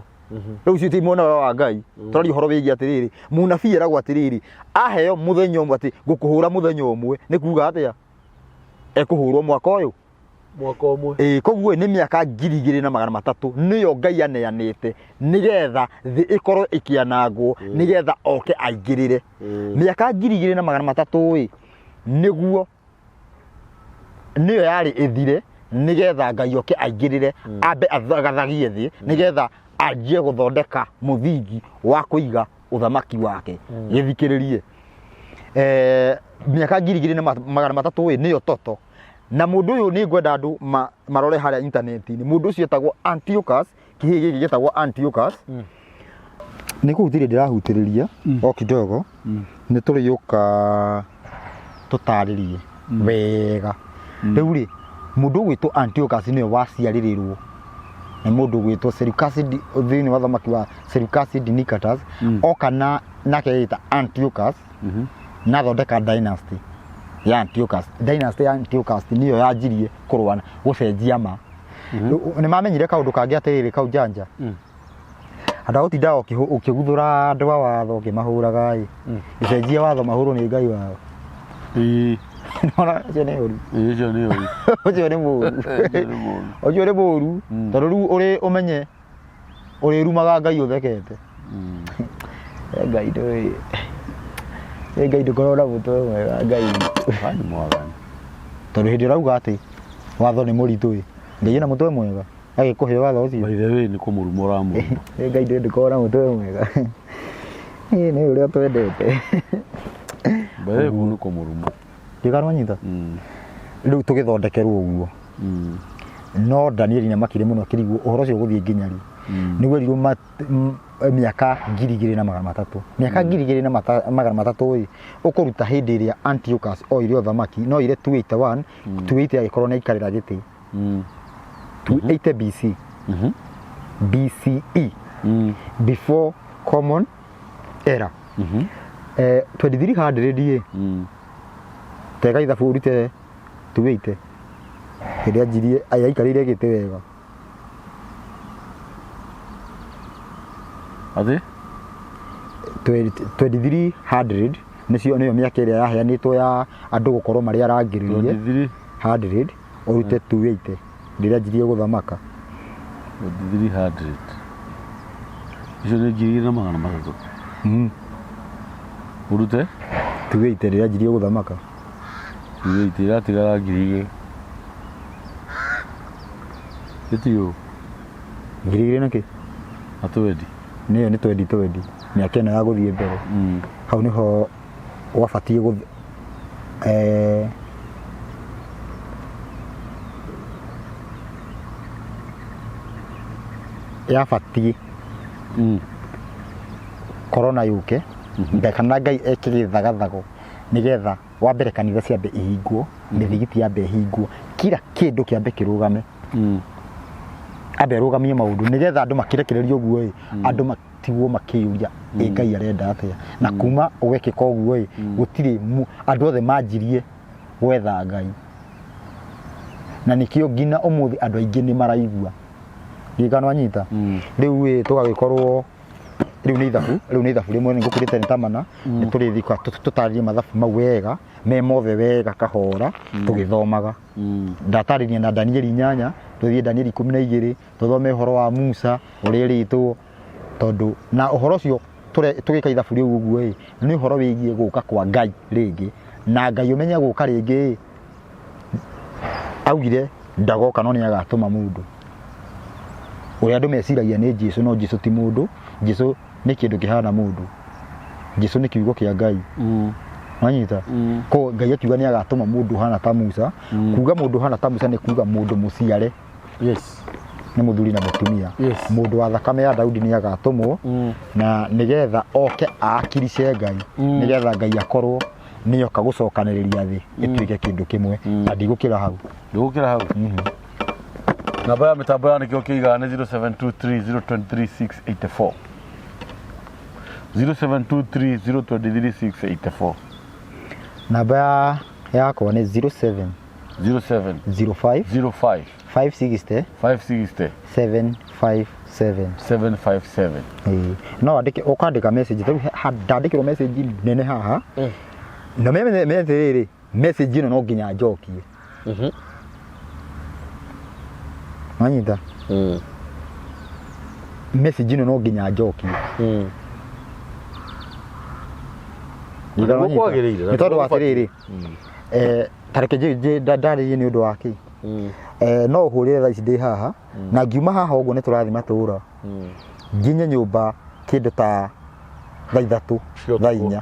Rĩu ũcio ti mwena wa Ngai. Tũraria ũhoro wĩgiĩ atĩrĩrĩ, mũnabii eragwo atĩrĩrĩ, aheo mũthenya ũmwe atĩ ngũkũhũra mũthenya ũmwe, nĩ kuga atĩa? Ekũhũrwo mwaka ũyũ. Mwaka ũmwe. Ĩĩ, koguo nĩ mĩaka 2300 nĩyo Ngai aneanĩte nĩgetha thĩ ĩkorwo ĩkĩanangwo, nĩgetha oke aingĩrĩre. Mĩaka 2300 ĩ, nĩguo nĩyo yarĩ ĩthire nĩgetha Ngai oke aingĩrĩre, ambe athagathagie thĩ nĩgetha anjie gũthondeka mũthingi wa kũiga ũthamaki wake. Gĩthikĩrĩrie. Mĩaka 2300 ĩ nĩyo toto. Na mũndũ ũyũ nĩ ngwenda andũ marore harĩa intaneti-inĩ. Mũndũ ũcio etagwo Antiochus, kĩhĩĩ gĩkĩ gĩtagwo Antiochus. Nĩ kũhutĩria ndĩrahutĩrĩria o kidogo, nĩ tũrĩũka tũtarĩrie wega. Rĩu rĩ, mũndũ ũgwĩtwo Antiochus nĩwe waciarĩrĩrwo Nĩ mũndũ ũgwĩtwo Seleucid thĩinĩ wa thamaki wa Seleucid Nicatus oka na nake agĩta Antiochus na athondeka dynasty ya Antiochus. Dynasty ya Antiochus nĩyo yanjirie kũrũa gũcenjia ma. Nĩ mamenyire kaũndũ kangĩ atĩrĩrĩ kau janja andũ a gũtindaga ũkĩguthũra andũ a watho ũkĩmahũraga ĩ, gĩcenjia watho mahũrwo nĩ Ngai wao. Ĩĩ. Nĩwona ũcio nĩ ũru. Ĩĩ, ũcio nĩ ũru. Ũcio nĩ mũru. Ũcio nĩ mũru. Ũcio nĩ mũru tondũ rĩu ũrĩ ũmenye ũrĩrumaga Ngai ũthekete. Eh, Ngai ndũĩ. Eh, Ngai ndũkorwo na mũtwe mwega Ngai. Wani mwathani. Tondũ hĩndĩ ũrauga atĩ watho nĩ mũritũ ĩ, Ngai ena mũtwe mwega agĩkũhe watho ũcio. By the way nĩ kũmũruma ũramũruma. Eh, Ngai ndũĩ ndũkorwo na mũtwe mwega. Ĩ nĩ ũrĩa twendete. By the way kũu nĩ kũmũruma. Ndiganwa nyita. Rĩu tũgĩthondekerwo ũguo. No Danieli nĩ makire mũno akĩrigwo ũhoro ũcio ũgũthiĩ nginya rĩ. Nĩ werirwo mĩaka 2300. Mĩaka 2300 ĩ ũkũruta hĩndĩ ĩrĩa Antiochus oire ũthamaki no ire 281 280 agĩkorwo nĩ aikarĩra gĩtĩ. 280 BC. BCE. Before Common Era. 2300 ĩ tega ithabu ũrute 280 hĩndĩ anjirie aikarĩire gĩtĩ wega. Atĩ? 2300 nĩcio nĩyo mĩaka ĩrĩa yaheanĩtwo ya andũ gũkorwo marĩ arangĩrĩrie. 23 100 ũrute 280 rĩrĩa anjirie gũthamaka. 2300 icio nĩ 2300. Ũrute 280 rĩrĩa anjirie gũthamaka. 280 iratigara 2000. Ĩtio 2000 na kĩ? Na twendi. Nĩyo nĩ twendi twendi mĩaka ĩno ya gũthiĩ mbere. Hau nĩho gwabatiĩ gũth yabatiĩ korona yũke kana Ngai eke gĩthagathago nĩgetha wa mbere kanitha ciambe ihingwo, mĩthigiti yambe ĩhingwo, kila kĩndũ kĩambe kĩrũgame. Ambe arũgamie maũndũ nĩgetha andũ makĩrekererio ũguo ĩ, andũ matigwo makĩyũria ĩ Ngai arenda atĩa. Na kuma gwekĩka ũguo ĩ, gũtirĩ andũ othe manjirie gwetha Ngai. Na nĩkĩo nginya ũmũthĩ andũ aingĩ nĩ maraigua. Ndiũĩ kana wanyita. Rĩu ĩ tũgagĩkorwo rĩu nĩ ithabu, rĩu nĩ ithabu rĩmwe nĩngũkwĩrĩte nĩ ta mana, nĩ tũrĩthiĩ tũtarĩrie mathabu mau wega, me mothe wega kahora tũgĩthomaga. Ndatarĩria na Danieli 8, tũthiĩ Danieli 12, tũthome ũhoro wa Musa ũrĩa erĩtwo, tondũ na ũhoro ũcio tũgĩka ithabu rĩu ũguo ĩ, nĩ ũhoro wĩgiĩ gũka kwa Ngai rĩngĩ. Na Ngai ũmenye gũka rĩngĩ ĩ, augire ndagoka no nĩ agatũma mũndũ. Ũrĩa andũ meciragia nĩ Jesu, no Jesu ti mũndũ. Jesu nĩ kĩndũ kĩhana mũndũ. Jesu nĩ kiugo kĩa Ngai. Wanyita? Koguo Ngai akiuga nĩ agatũma mũndũ ũhana ta Musa. Kuga mũndũ ũhana ta Musa nĩ kuga mũndũ mũciare. Nĩ mũthuri na mũtumia. Mũndũ wa thakame ya Daudi nĩ agatũmwo na nĩgetha oke aakirice Ngai, nĩgetha Ngai akorwo nĩoka gũcokanĩrĩria thĩ ĩtuĩke kĩndũ kĩmwe. Na ndigũkĩra hau. Ndũgũkĩra hau. Namba ya mĩtambo ya nĩkĩo kĩigaga nĩ 0723023684. 0723023684. Namba yakwa nĩ 07 07 05 05 560 560 757. 757. Ĩĩ. No andĩke ũkandĩka message tarĩu ndandĩkĩrwo message nene haha. Na menye atĩrĩrĩ, message ĩno no nginya njokie. Wanyita? Message ĩno no nginya njokie. Na nĩguo kwagĩrĩire, na Nĩ tondũ nĩguo wa atĩrĩrĩ, ta reke ndarĩrie nĩ ũndũ wa kĩ. No ũhũrĩre thaa ici ndĩ haha, na ngiuma haha ũguo nĩ tũrathiĩ matũra. Nginye nyũmba kĩndũ ta thaa 3, Cia thaa ũtukũ. 4.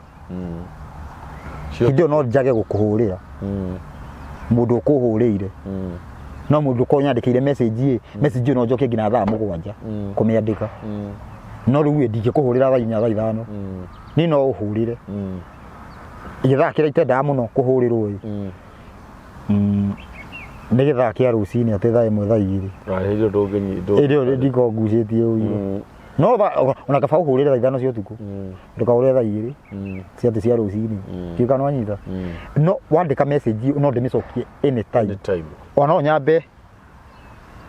Hĩndĩ ĩyo no njage gũkũhũrĩra. Mũndũ ũkũhũrĩire. No mũndũ ũkorwo nyandĩkĩire message ĩ, message ĩyo no njoke nginya thaa 7 kũmĩandĩka. No rĩu ĩ ndingĩkũhũrĩra thaa 4, thaa 5. Niĩ no ũhũrĩre. Gĩthaa kĩrĩa itendaga mũno kũhũrĩrwo ĩ. Nĩ gĩthaa kĩa rũcinĩ atĩ thaa 1 thaa 2. Hĩndĩ ĩyo ndũngĩnyi Ĩndĩ ĩyo ndiko ngucĩtie ũguo. No ona kaba ũhũrĩre thaa 5 cia ũtukũ. Ndũkahũrĩre thaa 2 cia atĩ cia rũcinĩ. Ndiũĩ kana wanyita. No wandĩka message no ndĩmĩcokie anytime. Anytime. Ona no nyambe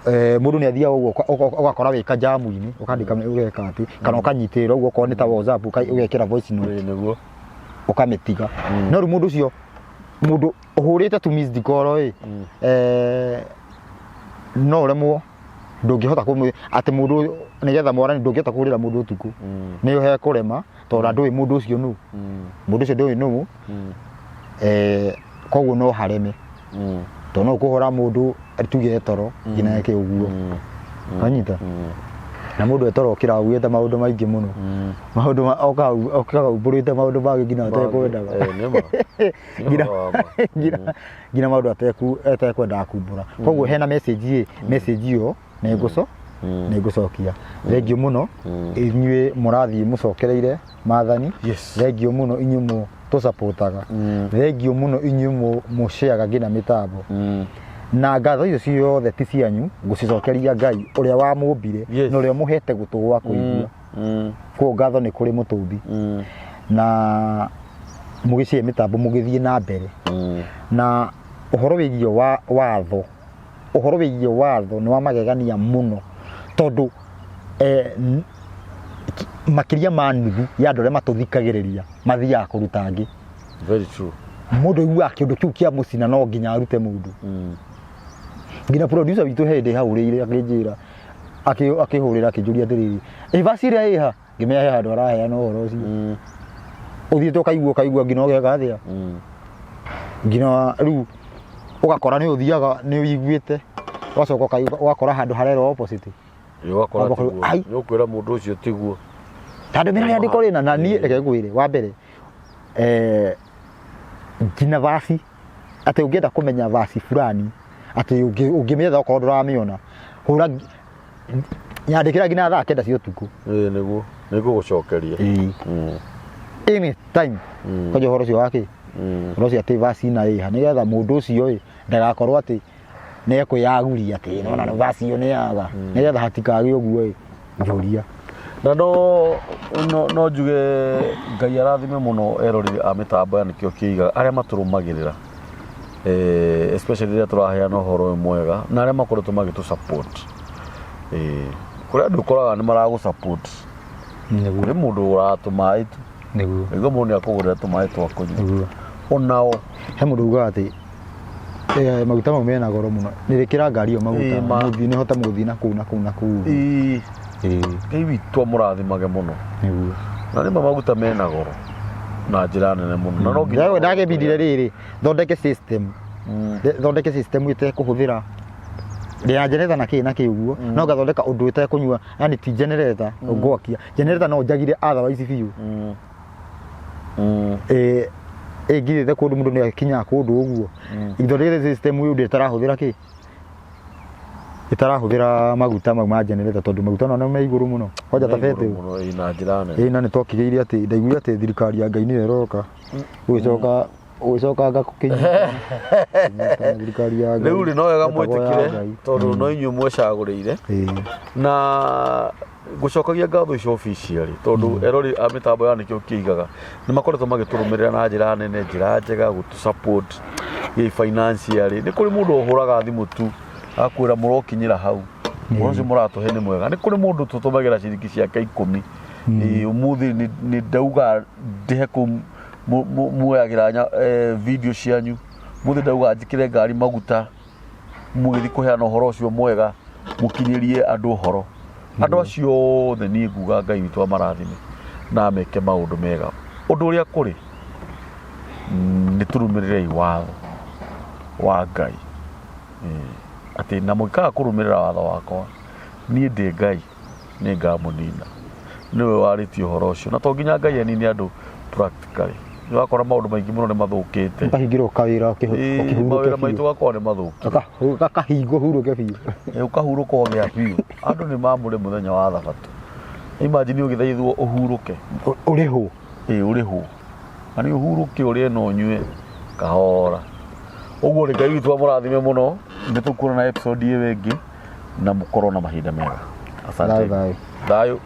mũndũ nĩ athiaga ũguo ũgakora wĩ kajamu-inĩ ũkandĩka ũgeka atĩ kana ũkanyitĩrĩra ũguo okorwo nĩ ta WhatsApp ũgekĩra voice note. Ĩĩ, nĩguo. Ũkamĩtiga. No rĩu mũndũ ũcio mũndũ ũhũrĩte tu missed call ĩ, no ũremwo ndũngĩhota kũmũ atĩ mũndũ nĩgetha mwarani ndũngĩhota kũhũrĩra mũndũ ũtukũ. Nĩ hekũrema tondũ ndũĩ mũndũ ũcio nũ. Mũndũ ũcio ndũĩ nũ. Koguo no hareme. Tondũ no ũkũhũra mũndũ tuge toro nginya eke ũguo. Wanyita? Na mũndũ etoro okĩra augĩte maũndũ maingĩ mũno. Maũndũ okaga umbũrĩte maũndũ mangĩ nginya atekwendaga. Nĩ ma. Nĩ ũhoro wa ma. Nginya maũndũ atekwendaga kumbũra. Koguo hena message ĩ, message ĩyo nĩ ngũcokia. Thengiũ mũno inyuĩ mũrathiĩ mũcokereire maathani. Thengiũ mũno inyuĩ tũcapotaga. Thengiũ mũno inyuĩ mũceaga nginya mĩtambo. Na ngatho icio ciothe ti cianyu, ngũcicokeria Ngai ũrĩa wamũmbire na ũrĩa ũmũhete gũtũ gwa kũigua. Koguo ngatho nĩ kũrĩ mũtũmbi. Na mũgĩcie mĩtambo mũgĩthiĩ na mbere. Na ũhoro wĩgiĩ wa watho, ũhoro wĩgiĩ watho nĩ wa magegania mũno tondũ makĩria ma nuthu ya andũ arĩa matũthikagĩrĩria mathiaga kũruta angĩ. Very true. Mũndũ aiguaga kĩũndũ kĩu kĩa mũcina no nginya arute mũndũ. Nginya producer witũ he hĩndĩ hahũrĩire akĩnjĩra, akĩhũrĩra akĩnjũria atĩrĩrĩ, ĩ vaci ĩrĩa ĩha? Ngĩmenya he handũ araheana ũhoro ũcio. Ũthiĩte ũkaigua nginya ũgeka atĩa? Nginya rĩu ũgakora nĩ ũthiaga nĩ ũiguĩte, ũgacoka ũgakora handũ harerwo opposite. Ũgakora Ũgakora, tiguo. ai. Nĩ ũkwĩra mũndũ ũcio tiguo. Tondũ mĩra rĩandĩko rĩna na niĩ reke ngwĩre wa mbere, nginya vaci atĩ ũngĩenda kũmenya vaci fulani atĩ ũngĩmĩetha okorwo ndũramĩona, hũra nyandĩkĩra nginya thaa 9 cia ũtukũ. Ĩĩ, nĩguo. Nĩngũgũcokeria. Any time. Kwanja ũhoro ũcio wa kĩ? Ũhoro ũcio atĩ vaci na ĩha nĩgetha mũndũ ũcio ĩ ndagakorwo atĩ nĩ ekwĩyaguria atĩ nona nĩ vaci ĩyo nĩ yaga. Nĩgetha hatikagĩe ũguo ĩ njũria. Na no njuge Ngai arathime mũno eroreri a mĩtambo ya nĩkĩo kĩigaga arĩa matũrũmagĩrĩra. Especially rĩrĩa tũraheana ũhoro ũyũ mwega na arĩa makoretwo magĩtũ support. Kũrĩ andũ ũkoraga nĩ maragũ support. Nĩguo. Kũrĩ mũndũ ũgũraga tũmaĩ tu. Nĩguo. Nĩguo mũndũ nĩ akũgũrĩra tũmaĩ twa kũnyua. Nĩguo. Onao. He mũndũ ugaga atĩ maguta mau mena goro mũno. Nĩrĩkĩra ngari ĩyo maguta. Ĩĩ, ma. Mũthiĩ, nĩhote mũgũthiĩ na kũu, na kũu, na kũu. Ĩĩ. Ĩĩ. Ngai witũ amũrathimage mũno. Nĩguo. Na nĩma maguta mena goro na njĩra nene mũno. Na no nginya Ndagĩbindire rĩrĩ, thondeke system. Thondeke system ĩtekũhũthĩra ya generator na kĩ na kĩ ũguo. No ngathondeka ũndũ ĩtekũnyua, yani ti generator ngwakia. Generator no njagire otherwise biũ. Ĩngirĩte kũndũ mũndũ nĩ akinyaga kũndũ ũguo. Ithondekete system ũndũ ĩtarahũthĩra kĩ? Ĩtarahũthĩra maguta mau ma generator tondũ maguta no me igũrũ mũno. Kwanja ta Me igũrũ betĩ. mũno, ĩĩ, na njĩra nene. Ĩĩ, na nĩ twakĩgĩire atĩ, ndaiguire atĩ thirikari ya Ngai nĩyo ĩroka. Gũgĩcoka, gũgĩcoka ngakũkĩnyita. Kĩnyita thirikari ya Ngai. Rĩu rĩ, no wega Ĩtagwo ya mwĩtĩkĩre, Ngai. tondũ no inyuĩ mwecagũrĩire. Na ngũcokagia ngatho icio officially, tondũ erori a mĩtambo ya nĩkĩo kĩigaga nĩ makoretwo magĩtũrũmĩrĩra na njĩra nene, njĩra njega, gũtũ support gĩ financially. Nĩ kũrĩ mũndũ ũhũraga thimũ tu akwĩra mũrokinyĩra hau, ũhoro ũcio mũratũhe nĩ mwega. Nĩ kũrĩ mũndũ tũtũmagĩra ciringi ciake 10. Ĩĩ, ũmũthĩ nĩ ndauga ndĩhe kũu muoyagĩra video cianyu. Mũthĩ ndauga njĩkĩre ngari maguta mũgĩthiĩ kũheana ũhoro ũcio mwega, mũkinyĩrie andũ ũhoro. Andũ acio othe niĩ nguga Ngai witũ amarathime na ameke maũndũ mega. Ũndũ ũrĩa kũrĩ nĩ tũrũmĩrĩrei watho wa Ngai. Atĩ na mũngĩkaga kũrũmĩrĩra watho wakwa, niĩ ndĩ Ngai nĩ ngamũnina. Nĩwe warĩtie ũhoro ũcio. Na to nginya Ngai anine andũ practically. Nĩ ũrakora maũndũ maingĩ mũno nĩ mathũkĩte. Ũkahingĩrwo kawĩra ũkĩhurũke Mawĩra biũ. maitũ gakorwo nĩ mathũkire. Gakahingwo hurũke biũ. Ũkahurũka ũgĩa biũ. Andũ nĩ mamũre mũthenya wa Thabatũ. Imagine ũgĩthaithwo ũhurũke. Ũrĩhwo. Ĩĩ, ũrĩhwo. Na nĩ ũhurũke ũrĩe na ũnyue kahora. Ũguo nĩ Ngai witũ amũrathime mũno. Nĩ tũkuonana episode ĩyo ĩngĩ, na mũkorwo na mahinda mega. Asante. Thayũ, thayũ. Thayũ.